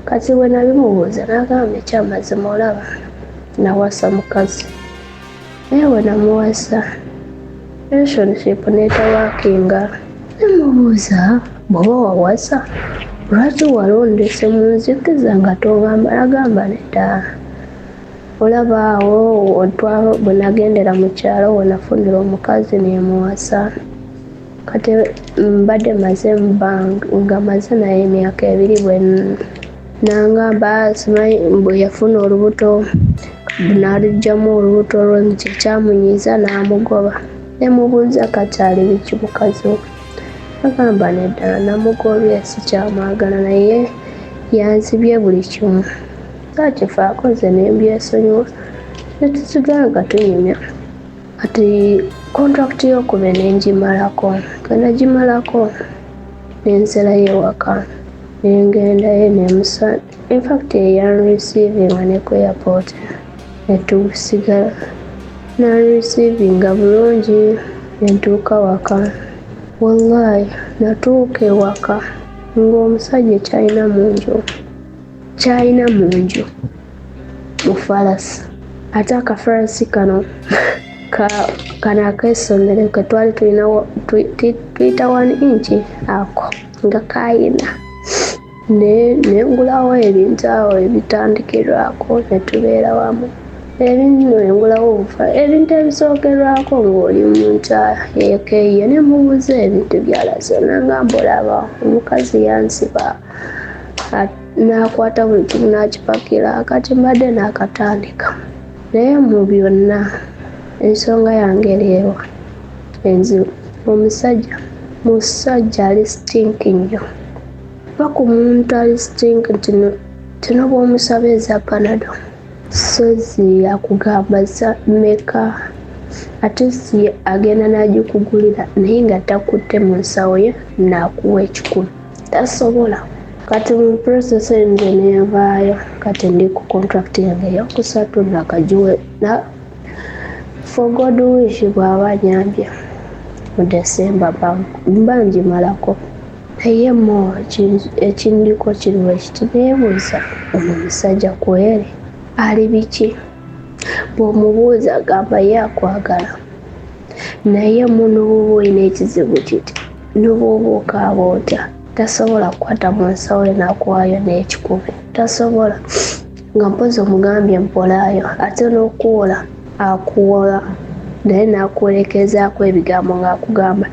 Kati bwe nabimubuuza n'agamba ekyamazima olaba nawasa mukazi, naye bwe namuwasa relationship n'etawakinga. Nemubuuza bw'oba wawasa lwaki walondese mu nzikiza nga tongamba? N'agamba nedda, olaba awo bwe nagendera mu kyalo we nafunira omukazi nemuwasa. Kati mbadde maze nga maze naye emyaka 2 bwe nangamba simanyi bwe yafuna olubuto n'aluggyamu olubuto lwe kye kyamunyiiza n'amugoba. Nemubuuza kati ali biki mukazi we? Agamba nedda, namugobye sikyamwagala naye yanzibye buli kimu. Saakifaako nze ne mbyesonyiwa ne tusigala nga tunyumya. Kati contract y'okubiri ne ngimalako. Bwe nagimalako ne nzirayo ewaka ne ngendayo infact yanreceivinga ne ku airport ne tusigala n'anreceivinga bulungi ne ntuuka waka. Wallahi natuuka ewaka ng'omusajja ky'alina mu nju mufalasi, ate akafalasi kano kano ak'essomero ke twali tulina tuyita 1 inch ako nga kayina. Ne ngulawo ebintu awo ebitandikirwako ne tubeera wamu. Ebintu ngulawo ebintu ebisookerwako ng'oli muntu yeekeeyo. Ne mubuuza ebintu by'alaze n'angamba olaba omukazi yansiba n'akwata buli kimu n'akipakira, kati mbadde naakatandika. Naye mu byonna ensonga yange eri ewa enzibu. Omusajja musajja ali stinky nnyo. Va ku muntu ali stinky nti ne bw'omusaba eza Panadol sozi akugamba za mmeka, ate si agenda n'agikugulira naye nga takutte mu nsawo ye n'akuwa 100, tasobola. Kati mu process nze nenvaayo, kati ndi ku contract yange eyokusatu nakagiwe for God wish bw'aba anyambye mu December mba ngimalako. Naye mo ekindiko kiri bwe kiti, neebuuza ono omusajja kweri ali biki? Bw'omubuuza agamba ye akwagala, naye muno bw'oba olina ekizibu kiti ne bw'oba okaaba otya, tasobola kukwata mu nsawo ye n'akuwaayo n'ekikumi, tasobola. Nga mpozzi omugambye mpolaayo, ate n'okuwola akuwola naye n'akwolekezaako ebigambo ng'akugamba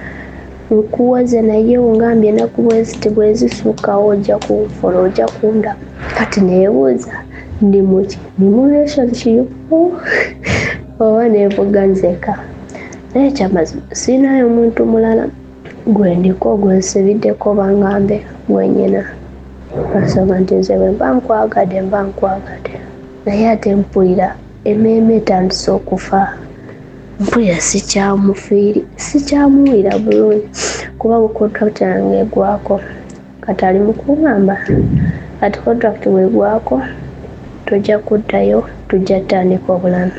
nkuwoze naye ongambye enaku bweziti bwezisukkawo ojja kunfola ojja kundaba. Kati neebuuza ndi muki, ndi mu relationship oba neevuga nzeka? Naye ekyamazima sirinayo muntu mulala gwe ndiko gwe nsibiddeko oba ngambe gwe nyina, lwansonga nti nze bwe mba nkwagadde mba nkwagadde, naye ate mpulira emmeeme etandise okufa, mpulira sikyamufiiri sikyamuwulira bulungi kuba bu contract yange egwako. Kati ali mu kungamba kati contract bwegwako tojja kuddayo, tujja tandika obulamu,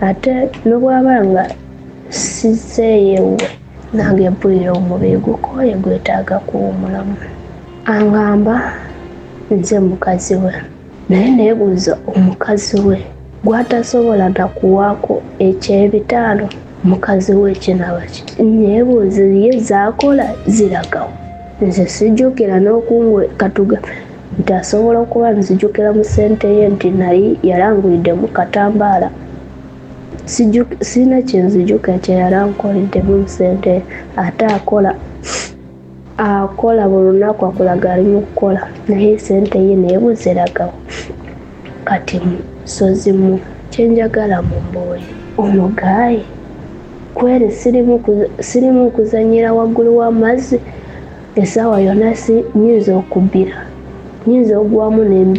ate nobwaba nga sizzeeyo ewuwe nange mpulira omubiri gukooye gwetaaga kuwumulamu. Angamba nze mukazi we, naye neebuuza omukazi we gwatasobola nakuwaako ekyebitaano, mukazi we kinaba ki? Neebuuza ye zaakola ziragawa? Nze sijjukira n'okungwe katuga nti asobola okuba nzijukira mu ssente ye nti nali yalanguliddemu katambaala, sirina kyenzijukira kye yalankoleddemu mu ssente ye, ate akola akola buli lunaku akulaga ali mu kukola, naye ssente ye neebuuza eragawa? Kati sozimu kyenjagala mumbuulire, ono gaayi kweri sirimu kuzannyira waggulu w'amazzi, essaawa yonna nnyinza okubbira, nnyinza okugwamu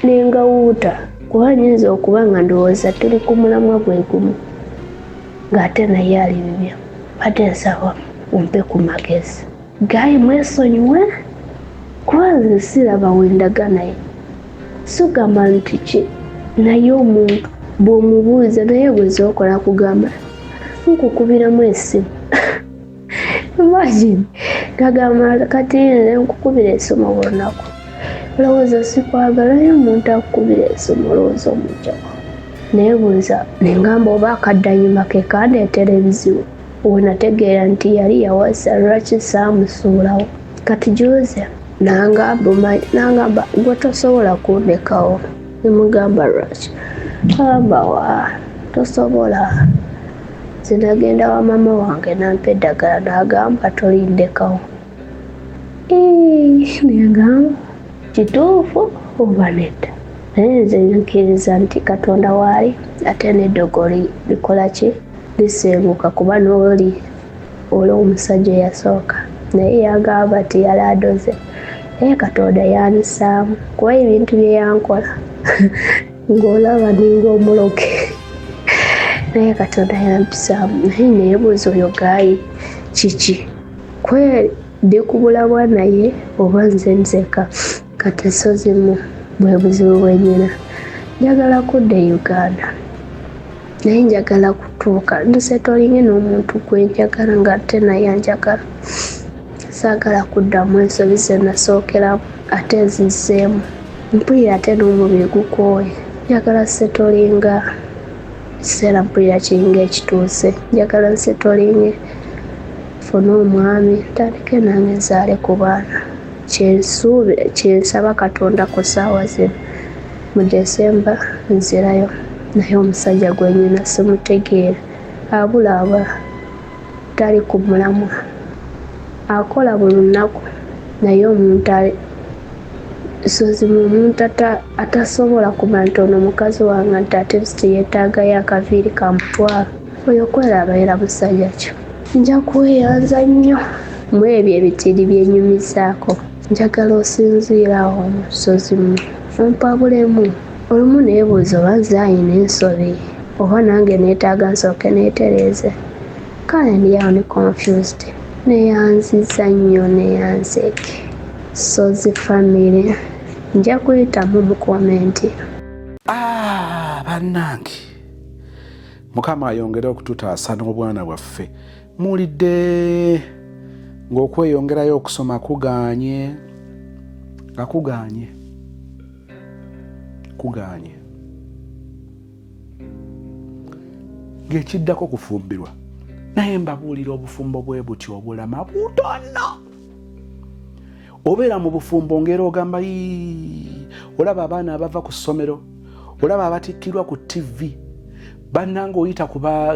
nengawuuta, kuba nnyinza okuba nga ndowooza tuli ku mulamwa gwe gumu ng'ate naye ali bibye. Mbadde nsaba ompe ku magezi. Gaayi mwesonyiwe kuba nze siraba wendaga naye, sugamba nti ki, naye omuntu bw'omubuuza naye bwezookola kugamba nkukubiramu essimu. Imagine gagamba kati nze nkukubira essimu buli lunaku, olowooza sikwagala, naye omuntu akukubira essimu olowooza omujjawa? Neebuuza nengamba oba akaddanyuma ke kandeetera ebizibu. Wenategeera nti yali yawasa lwaki saamusuulawo. Kati juuzi nangamba gwe tosobola kundekawo. Nemugamba lwaki? Agamba wa tosobola. Nze nagenda wa maama wange nampa eddagala n'agamba tolindekawo. Nengamba kituufu oba nedda? Naye nze nzikiriza nti Katonda waali ate n'eddogo likola ki? Lisenguka, kuba n'oli oli omusajja eyasooka naye yagamba nti yali adoze, naye Katonda yansaamu kuba ebintu bye yankola ng'olaba ninga omuloge, naye Katonda yampisaamu. Naye neebuuza oyo gaayi kiki kweri ndi kubulabwa naye oba nze nzeka? Kati sozimu bwe buzibu bwe nnyina, njagala kudda e Uganda, naye njagala kutuuka nsetolinge n'omuntu gwe njagala ng'ate naye anjagala. Saagala kuddamu ensobi ze nasookeramu ate nzizzeemu, mpulira ate n'omubiri gukooye. Njagala setolinga, ekiseera mpulira kiringa ekituuse, njagala nsetolinge nfune omwami ntandike nange nzaale ku baana. Kyensuubira kyensaba Katonda ku ssaawa zino, mu December nzirayo, naye omusajja gwe nnyina simutegeera, abula abula tali ku mulamwa, akola buli lunaku naye omuntu ali sozimu omuntu atasobola kumanya nti ono mukazi wange nti at least yeetaagayo akaviiri ka mutwalo, oyo kweri abeera musajja ki? Nja kweyanza nnyo mu ebyo ebitiri bye nyumizaako. Njagala osinziire awo sozimu ompabulemu. Olumu neebuuza oba nze alina ensobi oba nange neetaaga nsooke neetereeze. Kale ndi awo ndi confused. Neeyanzizza nnyo neeyanzeege. Ssozi family nja kuyitamu mu komenti. Ah, bannange Mukama ayongere okututaasa n'obwana bwaffe. Muwulidde ng'okweyongerayo okusoma kugaanye, nga kugaanye, kugaanye. Ng'ekiddako kufumbirwa. Naye mbabuulira, obufumbo bwe butyo obulama butono. Obeera mu bufumbo ng'era ogamba, olaba abaana abava ku ssomero, olaba abatikkirwa ku TV, bannange, oyita ku ba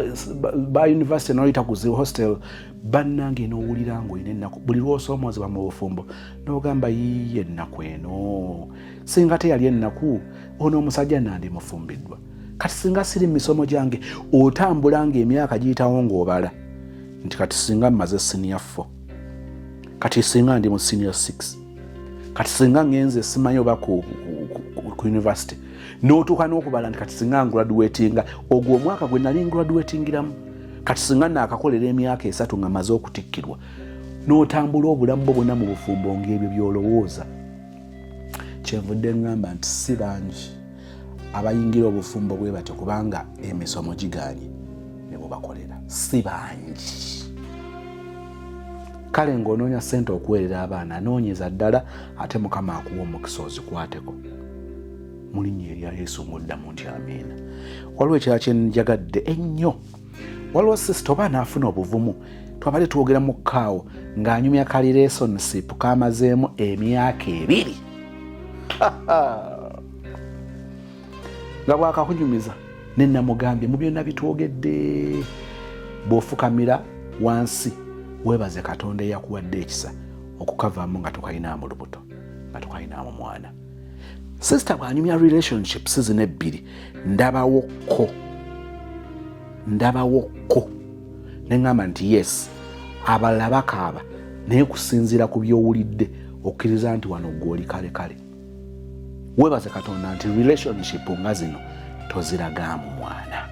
university noyita ku zi hostel, bannange, n'owulira ng'olina ennaku. Buli lwosoomoozebwa mu bufumbo n'ogamba, yiiye ennaku eno, singa teyali ennaku ono omusajja nandimufumbiddwa. Kati singa siri mu misomo gyange. Otambula ng'emyaka giyitawo ng'obala nti kati singa mmaze senior 4, kati singa ndi mu senior 6, kati singa ngenze simanyi oba ku university, n'otuuka n'okubala nti kati singa ngraduatinga ogwo omwaka gwe nali ngraduatingiramu, kati singa naakakolera emyaka 3 nga maze okutikkirwa. N'otambula obulamu bwo bwonna mu bufumbo ng'ebyo by'olowooza. Kyenvudde ŋŋamba nti si bangi abayingira obufumbo bwe batyo, kubanga emisomo giganye ne bubakolera. Si bangi. Kale ng'onoonya ssente okuweerera abaana, anoonyeza ddala, ate Mukama akuwa omukisa ozikwateko mu linnya erya Yesu. Ng'oddamu nti amiina. Waliwo ekirala kyenjagadde ennyo. Waliwo sister oba anaafuna obuvumu, twabadde twogera mu kkaawo ng'anyumya ka relationship kamazeemu emyaka 2, nga bwakakunyumiza nenamugambye, mu byonna bitwogedde, bw'ofukamira wansi weebaze Katonda eyakuwadde ekisa okukavaamu nga tokalinaamu lubuto, nga tokalinaamu mwana. Sister bw'anyumya relationships zino ebbiri, ndabawokko, ndabawokko neŋŋamba nti yes, abalala bakaaba, naye kusinziira ku byowulidde okkiriza nti wano gw'oli kale kale. Weebaze Katonda nti relationship nga zino toziragaamu mwana.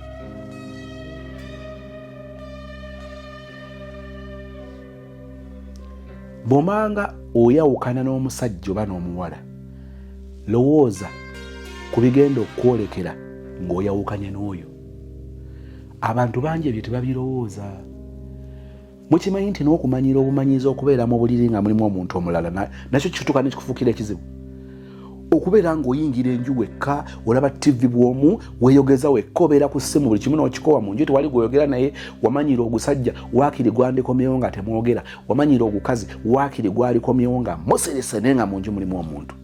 Bw'omanga oyawukana n'omusajja oba n'omuwala, lowooza ku bigenda okukwolekera ng'oyawukanye n'oyo. Abantu bangi ebyo tebabirowooza. Mukimanyi nti n'okumanyira obumanyiiza okubeera mu buliri nga mulimu omuntu omulala nakyo kituuka nekikufuukira ekizibu, okubeera ng'oyingira enju wekka, olaba TV bwomu, weeyogeza wekka, obeera ku ssimu, buli kimu n'okikowa mu nju, tewali gweyogera naye. Wamanyira ogusajja waakiri gwandikomyewo nga temwogera, wamanyira ogukazi waakiri gwalikomyewo nga musirise, naye nga mu nju mulimu omuntu.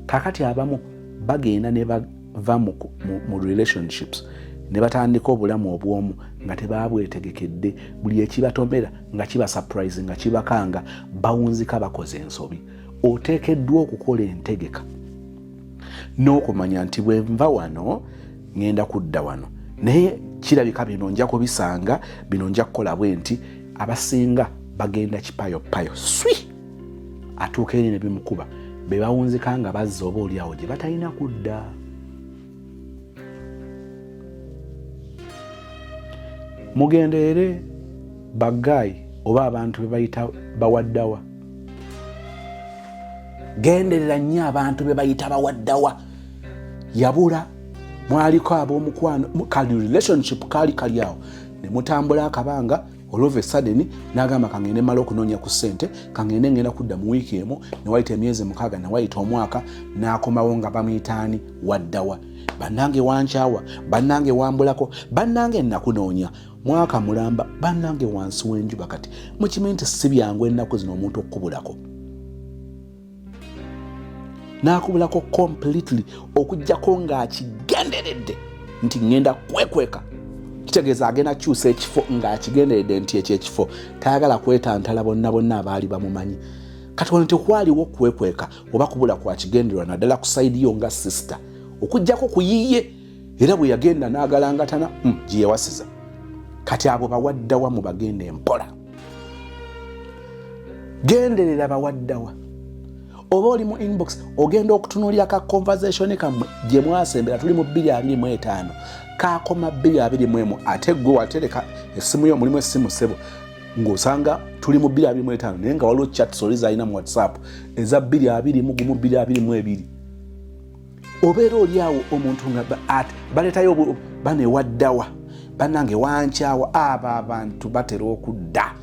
Kakati abamu bagenda ne bava mu relationships ne batandika obulamu obwomu nga tebabwetegekedde. Buli ekibatomera nga kiba surprise, nga kibakanga, bawunzika bakoze ensobi. Oteekeddwa okukola entegeka n'okumanya nti bwe nva wano ŋŋenda kudda wano, naye kirabika bino nja kubisanga, bino nja kukola bwe nti. Abasinga bagenda kipayopayo swi, atuuka eri ne bimukuba, be bawunzika nga bazza oba oli awo gye batalina kudda. Mugenderere ba guy oba abantu be bayita bawaddawa. Genderera nnyo abantu be bayita bawaddawa. Yabula mwaliko ab'omukwano, kali relationship kaali kali awo ne mutambula akabanga, all of a sudden n'agamba, kangende mala okunoonya ku ssente, kangende, ngenda kudda mu wiiki emu. Newayita emyezi 6, newayita omwaka, n'akomawo nga bamuyitaani waddawa. Bannange wankyawa, bannange wambulako, bannange nakunoonya mwaka mulamba, bannange wansi w'enjuba. Kati mukimanyi nti si byangu ennaku zino omuntu okukubulako n'akubulako completely, okugjako ng'akigenderedde nti ŋŋenda kwekweka. Kitegeeza agenda kukyusa ekifo ng'akigenderedde nti ekyo ekifo tayagala kwetantala bonna bonna abaali bamumanyi. Kati wano tekwaliwo kwekweka oba kubula kwa kigendererwa, naddala ku side yo nga sister, okugjako kuyiye era bwe yagenda n'agalangatana gye yawasiza. Kati abo bawaddawa mu bagenda empola. Genderera bawaddawa. Oba oli mu inbox, ogenda okutunuulira ka conversation kammwe gye mwasembera, tuli mu 225, kakoma 221, ate gwe watereka essimu yo mulimu essimu ssebo, ng'osanga tuli mu 225, naye nga waliwo chats oli zalina mu WhatsApp eza 221, 222. Obeera oli awo omuntu nga baleetayo banewaddawa, bannange wankyawa. Abo abantu batera okudda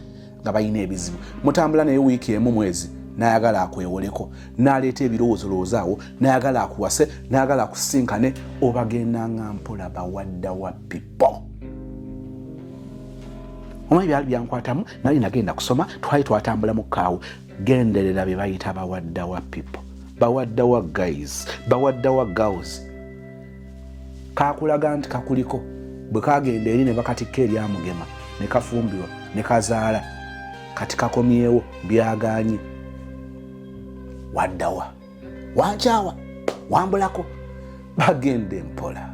nga balina ebizibu. Mutambula naye wiiki emu, mwezi, nayagala akwewoleko, naleeta ebirowoozolowoozo awo, nayagala akuwase, nayagala akusinkane. Obagendanga mpola bawaddawa people. Omanyi byali byankwatamu, nali nagenda kusoma, twali twatambula mu kaawo. Genderera bye bayita bawaddawa people, bawaddawa guys, bawaddawa girls. Kakulaga nti kakuliko, bwe kagenda eri ne bakatikka eryamugema ne kafumbirwa ne kazaala, kati kakomyewo byaganye. Waddawa, wankyawa, wambulako, bagenda empola.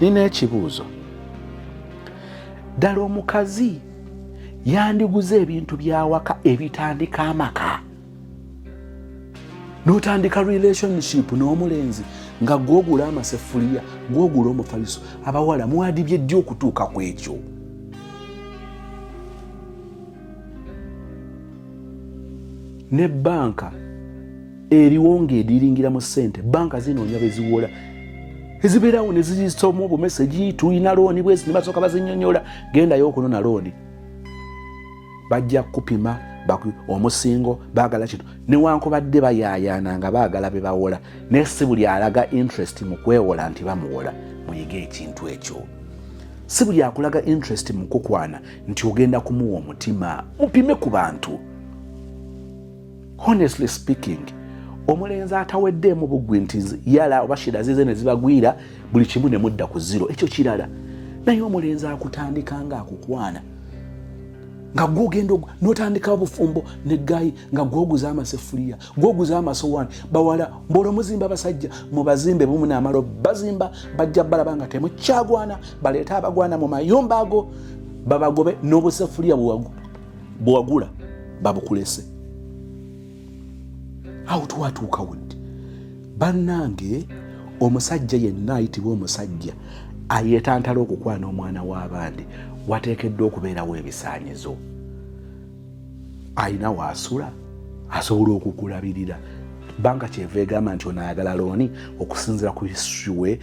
Nina ekibuuzo ddala, omukazi yandiguze ebintu byawaka ebitandika amaka n'otandika relationship n'omulenzi nga gwogula amasefuliya, gwogula omufaliso? Abawala mwadibye ddi okutuuka ku ekyo? Ne banka eriwo ng'ediringira mu ssente, banka zinoonya beziwola, ezibeerawo ne zizisoma obumesegi, tulina looni bwezi, ne basooka bazinyonyola. Gendayo okunona looni, bajja kupima omusingo, baagala kino. Newankubadde bayaayaana nga baagala be bawola, naye si buli alaga interest mu kwewola nti bamuwola. Muyige ekintu ekyo, si buli akulaga interest mu kukwana nti ogenda kumuwa omutima. Mupime ku bantu. Honestly speaking, omulenzi ataweddeemu buggwi nti yala oba shida zize ne zibagwira buli kimu ne mudda ku zero, ekyo kirala. Naye omulenzi akutandika nga akukwana nga gwogenda notandika obufumbo ne guy nga gwoguza amasefuliya, gwoguza amasowaani. Bawala, mbola omuzimba abasajja, mubazimbe bumu namala bazimba, bajja balaba nga temukyagwana, baleete abagwana mu mayumba ago, babagobe n'obusefuliya bwewagula babukulese. Awo twatuuka wuddi, bannange? Omusajja yenna ayitibwa omusajja ayetantala okukwana omwana w'abandi, wateekeddwa okubeerawo ebisaanyizo. Alina waasula, asobola okukulabirira. Banka kyeva egamba nti ono ayagala looni, okusinziira ku history we,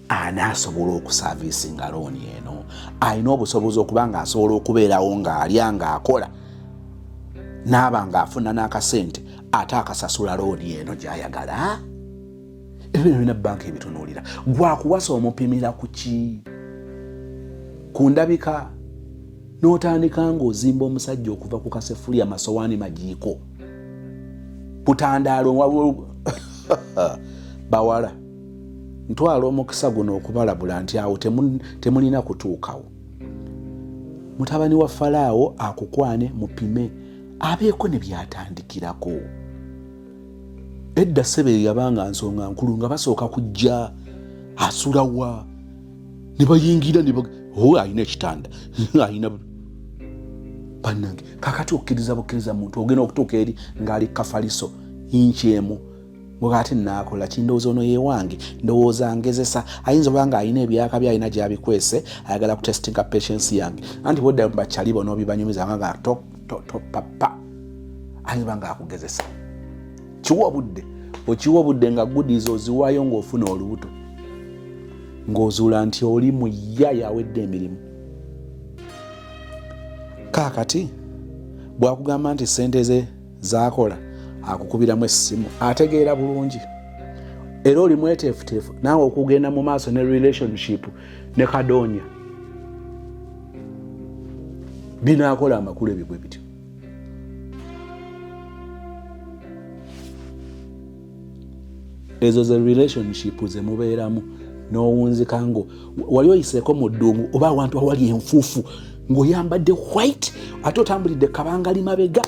anaasobola okuservicinga looni eno? Alina obusobozi okuba nga asobola okubeerawo ng'alya, ng'akola, naaba ng'afuna n'akasente ate akasasula looni eno gy'ayagala? Ebyo byona banka ebitunuulira. Gwakuwasa omupimira ku ki? Ku ndabika? N'otandika ng'ozimba omusajja okuva ku kasefuliya, masowaani, majiiko, butandaalo. Bawala, ntwala omukisa guno okubalabula nti awo temulina kutuukawo. Mutabani wa Falaawo akukwane, mupime abeeko ne byatandikirako. Edda sebe yabanga nsonga nkulu nga basooka kujja asulawa ne bayingira ne o alina ekitanda, alina. Bannange, kakati okkiriza bukkiriza muntu ogenda okutuuka eri ng'ali kafaliso inki emu, ate naakola kindowooza ono yewange, ndowooza ngezesa, ayinza oba nga alina ebyaka byalina gyabikwese, ayagala kutestinga patience yange. Anti bwodda mubakyali bona obibanyumiza nga topapa, ayinza oba nga akugezesa. Kiwa obudde, okiwa obudde nga goodies oziwaayo, ng'ofuna olubuto, ng'ozuula nti oli muya yawedde emirimu. Kaakati bwakugamba nti sente ze zakola akukubiramu essimu, ategeera bulungi era oli mweteefuteefu naawe okugenda mu maaso ne relationship ne kadoonya binaakola amakulu. Ebyo bwe bityo. Ezo ze relationship zemubeeramu n'owunzika ngo wali oyiseeko mu ddungu oba awantu awali enfuufu, ng'oyambadde white ate otambulidde kabangali mabega,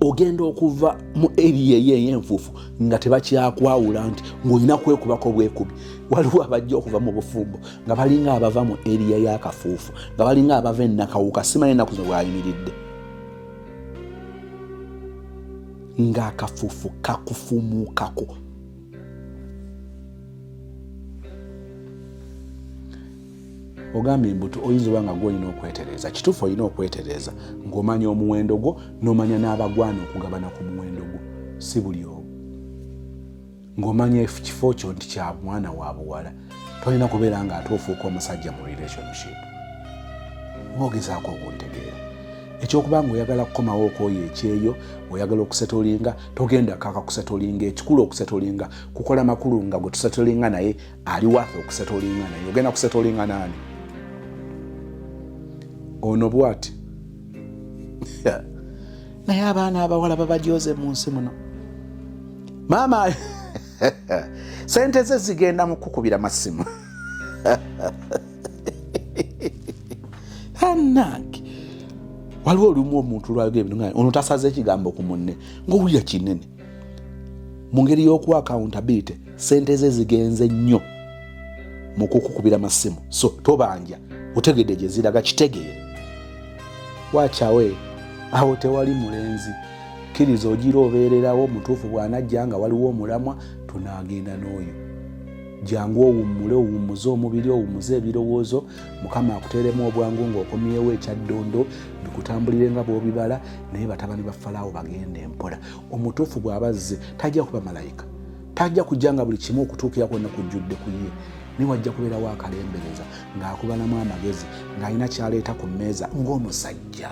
ogenda okuva mu area eyo ey'enfuufu nga tebakyakwawula nti ng'olina kwekubako bwekubi. Waliwo abajja okuva mu bufumbo nga balinga abava mu area y'akafuufu, nga balinga abava enakawuka, simanyi ennaku zino bwayimiridde ng'akafuufu kakufumuukako. Ogambye mbuto oyinza oba nga gwolina okwetereeza. Kituufu, olina okwetereeza ng'omanya omuwendo gwo, n'omanya n'abagwana okugabana ku muwendo gwo, si buli omu, ng'omanya ekifo kyo nti kya mwana wa buwala. Tolina kubeera nga ate ofuuka omusajja mu relationship. Oba ogezaako okuntegeera, ekyokuba nga oyagala kukomawo okwoyo ekyeyo, oyagala okusettlinga, togenda kaka kusettlinga. Ekikulu okusettlinga kukola makulu nga gwe tusettlinga naye ali worth okusettlinga naye. Ogenda kusettlinga naani? Ono bwati naye abaana abawala babajoze mu nsi muno. Maama sente ze zigenda mu kukubira masimu. Anange, waliwo olumu omuntu lwayogera ebintu nga ono tasaze ekigambo ku munne, ng'owulira kinene. Mu ngeri y'okuwa accountability, sente ze zigenze nnyo mu kukukubira masimu, so tobanja, otegedde gye ziraga, kitegeere wakyawe awo tewali mulenzi. Kkiriza ogira obeererawo omutuufu bw'anajja nga waliwo omulamwa, tunaagenda n'oyo. Jangu owummule, owummuze omubiri, owummuze ebirowoozo. Mukama akuteeremu obwangu ng'okomyewo ekyaddondo, bikutambulire nga bw'obibala. Naye batabani ba Falaawo bagenda empola. Omutuufu bw'aba azze tajja kuba malayika, tajja kujja nga buli kimu okutuukira kwonna kujjudde ku ye, naye wajja kubeerawo akalembereza ng'akubalamu amagezi, ng'alina kyaleeta ku mmeeza ng'omusajja,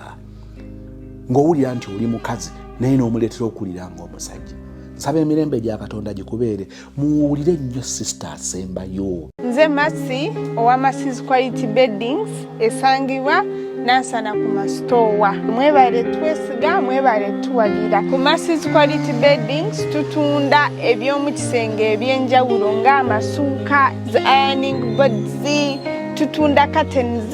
ng'owulira nti oli mukazi naye n'omuleetera okuwulira ng'omusajja. Nsaba emirembe gya Katonda gikubeere. Muwulire nnyo sister asembayo. Nze Masi owa Masis Quality Beddings, esangibwa Nansana ku Masitoowa. Mwebale twesiga, mwebale tuwagira. Ku Masis Quality Beddings tutunda eby'omu kisenge ebyenjawulo ng'amasuuka, zi ironing boards, tutunda curtains,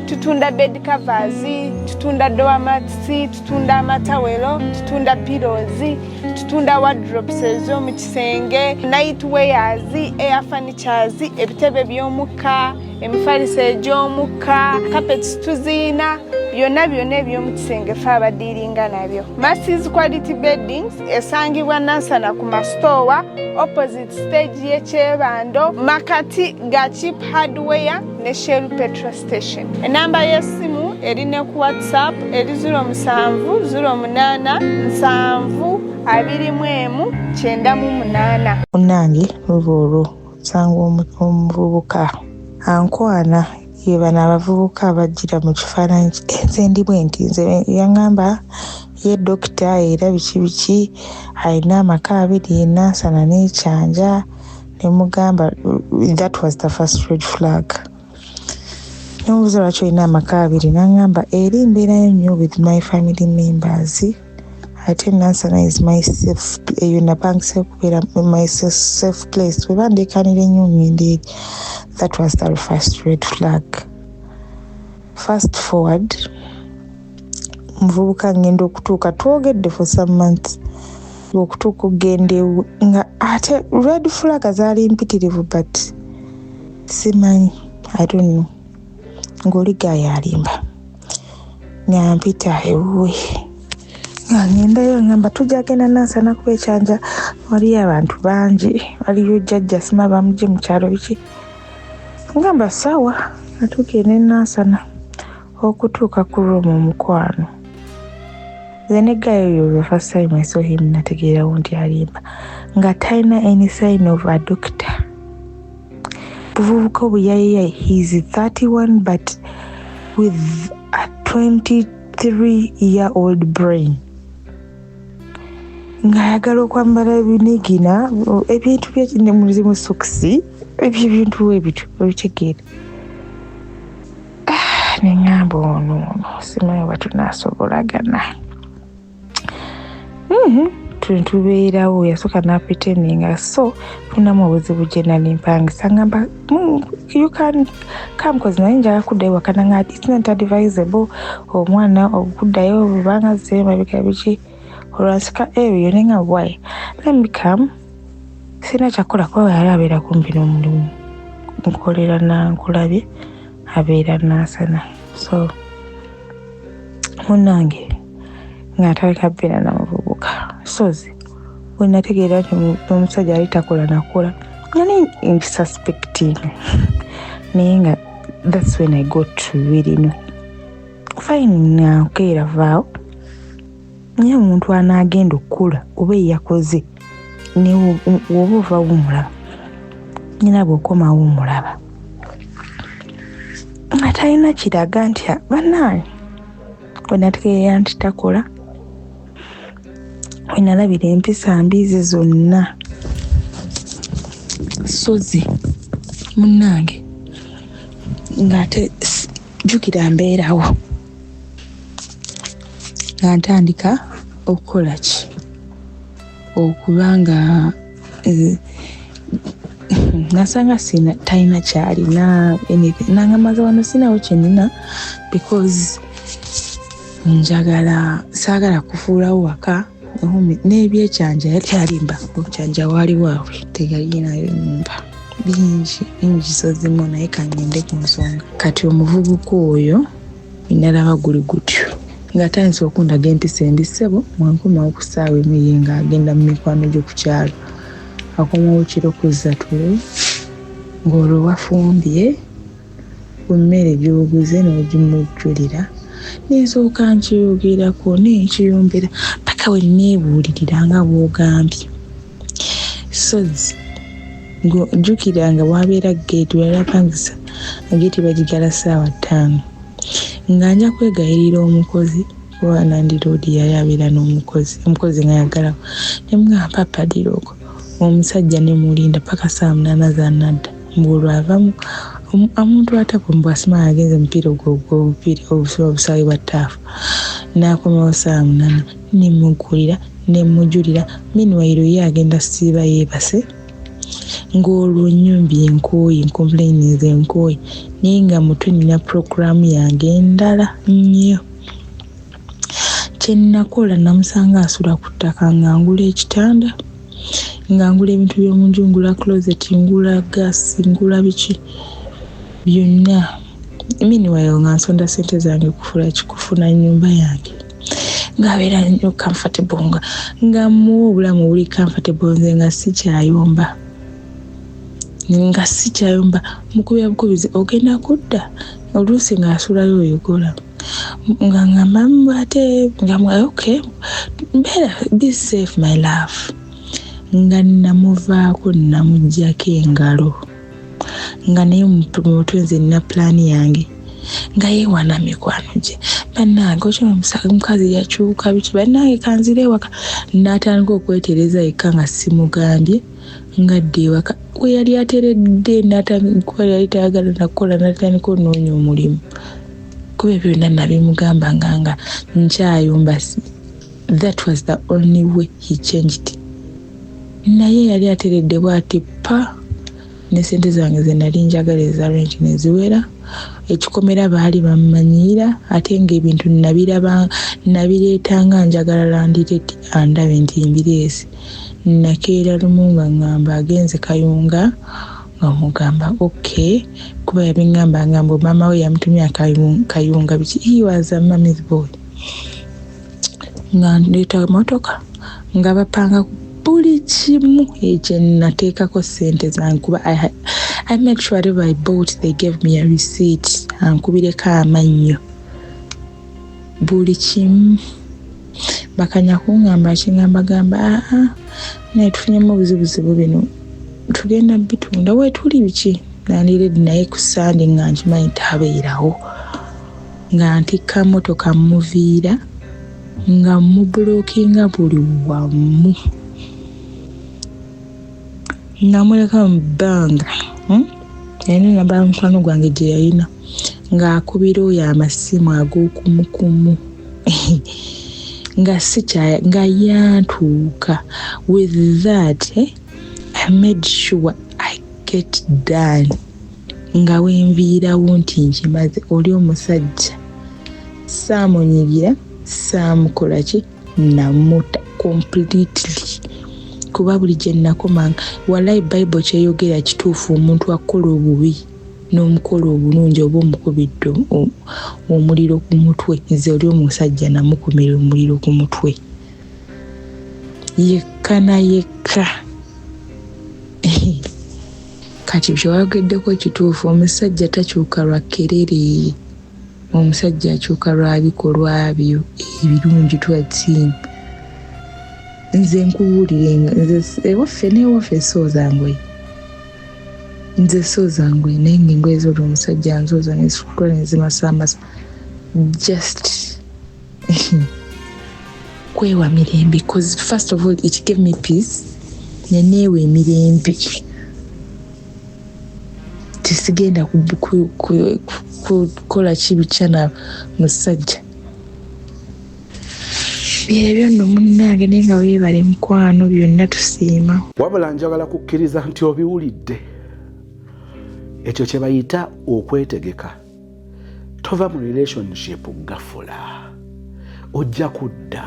tutunda bed covers, tutunda doormats, tutunda amatawelo, tutunda pillows, tutunda wardrobes ez'omu kisenge, night wears, air furnitures, ebitebe by'omukka, emifaliso egy'omukka, carpets tuziina, byonna byonna eby'omu kisenge fe abadiiringa nabyo. Masses Quality Beddings esangibwa Nansana ku Masitoowa, opposite stage y'ekyebando, makati ga Cheap Hardware ne Shell petrol station. Enamba y'essimu eri ne ku WhatsApp eri 07 08 7 21 98. Munnange, luba olwo osanga omuvubuka ankwana. Ye bano abavubuka abajjira mu kifaananyi, nze ndi bwe nti, nze yaŋŋamba ye dokita era biki biki, alina amaka abiri, Nansana n'Ekyanja. Ne mugamba, that was the first red flag. Nemubuuza, "Lwaki olina amaka abiri?" Naŋŋamba, "Eri mbeerayo nnyo with my family members, ate Nansana is my safe, eyo napangisa okubeera my safe place, weba ndekanira ennyo ngenda eri." That was the first red flag. Fast forward, muvubuka ngenda okutuuka, twogedde for some months, okutuuka okugenda ewu nga ate red flag zaali mpitirivu, but simanyi, I don't know, ng'oli gaaya alimba. Ngampita ewuwe, nga ngendayo, ngamba tujja genda Nansana kuba Ekyanja waliyo abantu bangi, waliyo jjajja sima bamugye mu kyalo biki. Ngamba sawa, atuukire ne Nansana. Okutuuka ku room, omukwano, nze ne guy oyo, the first time I saw him nategeerawo nti alimba, nga talina any sign of a doctor. Buvubuka obuyayiyayi. He is 31 but with a 23 year old brain, ng'ayagala okwambala ebinigina, ebintu byemuzimu, sokisi, ebyo ebintu ebityo obitegeera. Ah, neŋŋamba ono simanyi oba tunaasobolagana. Tubeerawo, yasooka napretendinga, so tunamu obuzibu gye nali mpangisa. Ngamba, you can come cause naye njala kuddayo waka." Nanga it's not advisable omwana okuddayo bubanga zze mabega biki olwansika area. Nenga why, let me come, sirina kyakukola kuba yali abeera kumpi n'omulimu nkolera, nankulabye abeera Nansana. So munange nga ntaleka beera na muvubuka sozi wenategeera nti omusajja ali takola nakola, nali nsuspecting, naye nga that's when I got to really know. Fine, nakeera vaawo, naye omuntu anaagenda okukula oba eyakoze woba ovawo omulaba, nyina bw'okomawo omulaba nga talina kiraga nti bannange. Wenategeera nti takola, wenalabira empisa mbizi zonna sozi munnange, ng'ate jjukira mbeerawo. Nga ntandika okukola ki, okuba nga nasanga sina talina kyalina anything, nangamba nze wano sinawo kyenina because njagala saagala kufuulawo waka n'ebyekyanja yali alimba okyanja waali waabwe teyalinayo nyumba bingi bingi sozimu, naye kangende ku nsonga. Kati omuvubuka oyo nalaba guli gutyo ng'atandise okundaga empisa embi. Ssebo, mwankomawo ku ssaawa emu, ye ng'agenda mu mikwano gye ku kyalo, akomawo kiro kuzza tulo, ng'olwo wafumbye ku mmere gy'oguze n'ogimujjulira. Nensooka nkiyogerako nenkiyombera paka we neebuulirira nga bw'ogambye. Sozi jjukira nga wabeera geeti weyali apangisa, geeti bagigala ssaawa 5, nga nja kwegayirira omukozi kuba landlord yali abeera n'omukozi, omukozi nga yagalawo, nemugamba mpa padlock. Omusajja nemulinda paka ssaawa 8 zanadda, ng'olwo ava omuntu atako mbwasima agenze mupiira ogwobupiira obusawe bwa ttaafu, n'akomawo ssaawa 8, nemugulira nemujulira. Meanwhile ye agenda siiba yeebase, ng'olwo nnyumbi enkooye, ncomplaininze enkooye, naye nga mutwe nina puroguramu yange endala nnyo. Kyenakola, namusanga asula ku ttaka, nga ngula ekitanda, nga ngula ebintu by'omunju, ngula closet, ngula gaasi, ngula biki byonna. Meanwhile nga nsonda sente zange kufula kikufuna nyumba yange, ngaabeera nnyo comfortable, nga muwa obulamu obuli comfortable. Nze nga sikyayomba, mukubya bukubizi, ogenda kudda. Oluusi ng'asulayo oyogola, nga ngamba ate nga okay, mbeera be safe my love. Nga namuvaako, namugjako engalo, nga naye mutwe nze nina pulaani yange, nga yeewaana mikwano gye, bannange okyona omukazi yakyuka biki, bannange kanzire ewaka. N'atandika okwetereza yekka nga simugambye, ngadde ewaka we yali ateredde, kuba yali tayagala nakukola, natandika onoonya omulimu, kuba ebyo byonna nabimugamba nga nkyayumba. That was the only way he changed. Naye yali ateredde bwati pa ne sente zange ze nali njagala eza rent neziwera. Ekikomera baali bammanyiira, ate ngaebintu nabiraba nabireetanga, njagala landlady andabe nti mbireese. Nakeera lumu nga ŋŋamba agenze Kayunga, nga mugamba okay, kuba yabiŋŋamba ngamba maama we yamutumya Kayunga biki. He was a mommy's boy. Nga ndeeta motoka, nga bapanga buli kimu ekyo nateekako sente zange, kuba I made sure whatever I bought they gave me a receipt, ankubireko amannyo buli kimu. Bakanya kuŋŋamba kiŋŋamba gamba, aa naye tufunyemu obuzibuzibu bino, tugenda bitunda weetuli biki nandiredi. Naye ku Sande nga nkimanyi tabeerawo, nga ntikka motoka muviira, nga mublockinga buli wamu, namuleka mu bbanga. Yalina namba mukwano gwange gye yalina, ng'akubira oyo amasimu ag'okumukumu, nga sikyaya nga yantuuka. With that, I made sure I get done, nga wenviirawo nti nkimaze. Oli omusajja saamunyigira, saamukola ki, namuta completely, kuba buli gye nakomanga, walayi Bayibuli kyeyogera kituufu, omuntu akola obubi n'omukola obulungi oba omukubidde omuliro ku mutwe. Nze oli omusajja namukumira omuliro ku mutwe yekka na yekka. Kati kyewayogeddeko kituufu, omusajja takyuka lwa kerere, omusajja akyuka lwa bikolwa byo ebirungi towards him. Nze nkubuulire, nze ewaffe n'ewaffe sooza ngoye, nze sooza ngoye, naye nga engoye z'olwo omusajja nzooza nezikukola nezimasaamasa, just kwewa mirembe, because first of all it gave me peace, neneewa emirembe, tesigenda kukola kibi kyana musajja. Byebyo nno munnange, naye nga weebale mukwano, byonna tusiima. Wabula njagala kukkiriza nti obiwulidde. Ekyo kye bayita okwetegeka. Tova mu relationship gafula, ojja kudda,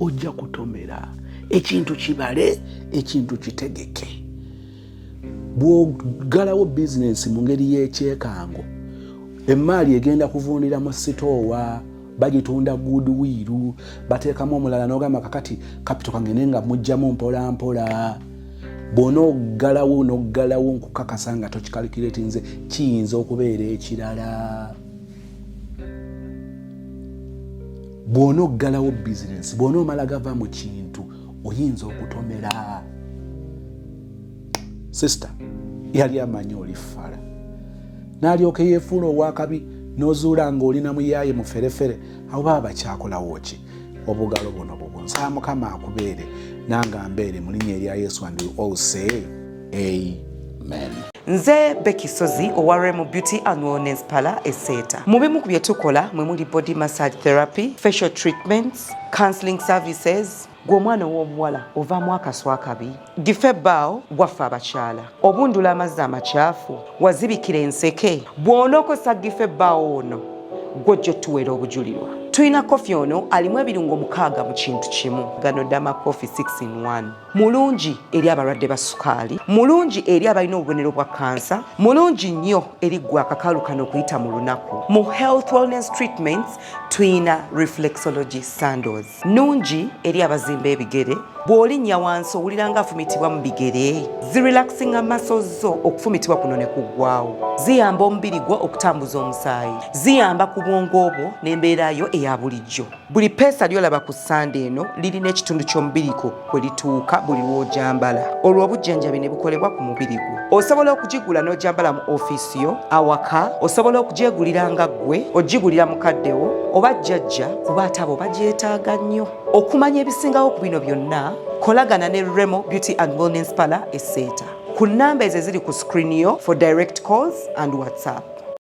ojja kutomera. Ekintu kibale, ekintu kitegeke. Bw'oggalawo bizinensi mu ngeri y'ekyekango, emmaali egenda kuvundira mu sitoowa, bagitunda goodwill, bateekamu omulala, n'ogamba kakati capital kange, naye nga mugjamu mpola mpola. Bw'onooggalawo n'oggalawo, nkukakasa nga tokicalculatinze, kiyinza okubeera ekirala. Bw'onooggalawo bizinensi, bw'onoomala gava mu kintu, oyinza okutomera. Sister yali amanyi oli fala, n'alyoka yeefuula owakabi, n'ozuula ng'olina muyaaye muferefere. Abo baba bakyakolawo ki? Obugalo buno bubwo. Nsaba Mukama akubeere nange ambeere mu linnya erya Yesu, and we all say amen. Nze Becky Sozi owa Remo Beauty and Wellness Parlour Eseeta. Mu bimu ku bye tukola mwe muli body massage therapy, facial treatments, counseling services. Gwe omwana ow'obuwala ovaamu akaswa akabi, gife ebbaawo gwaffe abakyala, obundula amazzi amakyafu, wazibikira enseke. Bw'onookozesa gife ebbaawo ono, gw'ojja otuweera obujulirwa. Tulina kofi ono alimu ebirungo 6 mu kintu kimu. Gano Dama Coffee 6 in 1 mulungi eri abalwadde ba sukaali, mulungi eri abalina obubonero bwa kansa, mulungi nnyo eri ggwe akakalu kano okuyita mu lunaku. Mu health wellness treatments tuyina reflexology sandals, nnungi eri abazimba ebigere. Bw'olinnya wansi owulira nga afumitibwa mu bigere, zirelaxinga muscles zo, okufumitibwa kuno ne kuggwawo. Ziyamba omubiri gwo okutambuza omusaayi, ziyamba ku bwongo bwo n'embeera yo eya bulijjo. Buli peesa ly'olaba ku sande eno lirina ekitundu ky'omubiri gwo kwe lituuka buli lw'ogyambala, olwo obujjanjabi ne bukolebwa ku mubiri gwo. Osobola okugigula n'ogyambala mu ofiisi yo, awaka, osobola okugyegulira nga ggwe, ogigulira mukaddewo oba jjajja, kuba ate abo bagyetaaga nnyo. Okumanya ebisingawo ku bino byonna, kolagana ne Remo Beauty and Wellness Parlour Eseeta ku nnamba ezo eziri ku screen yo for direct calls and WhatsApp.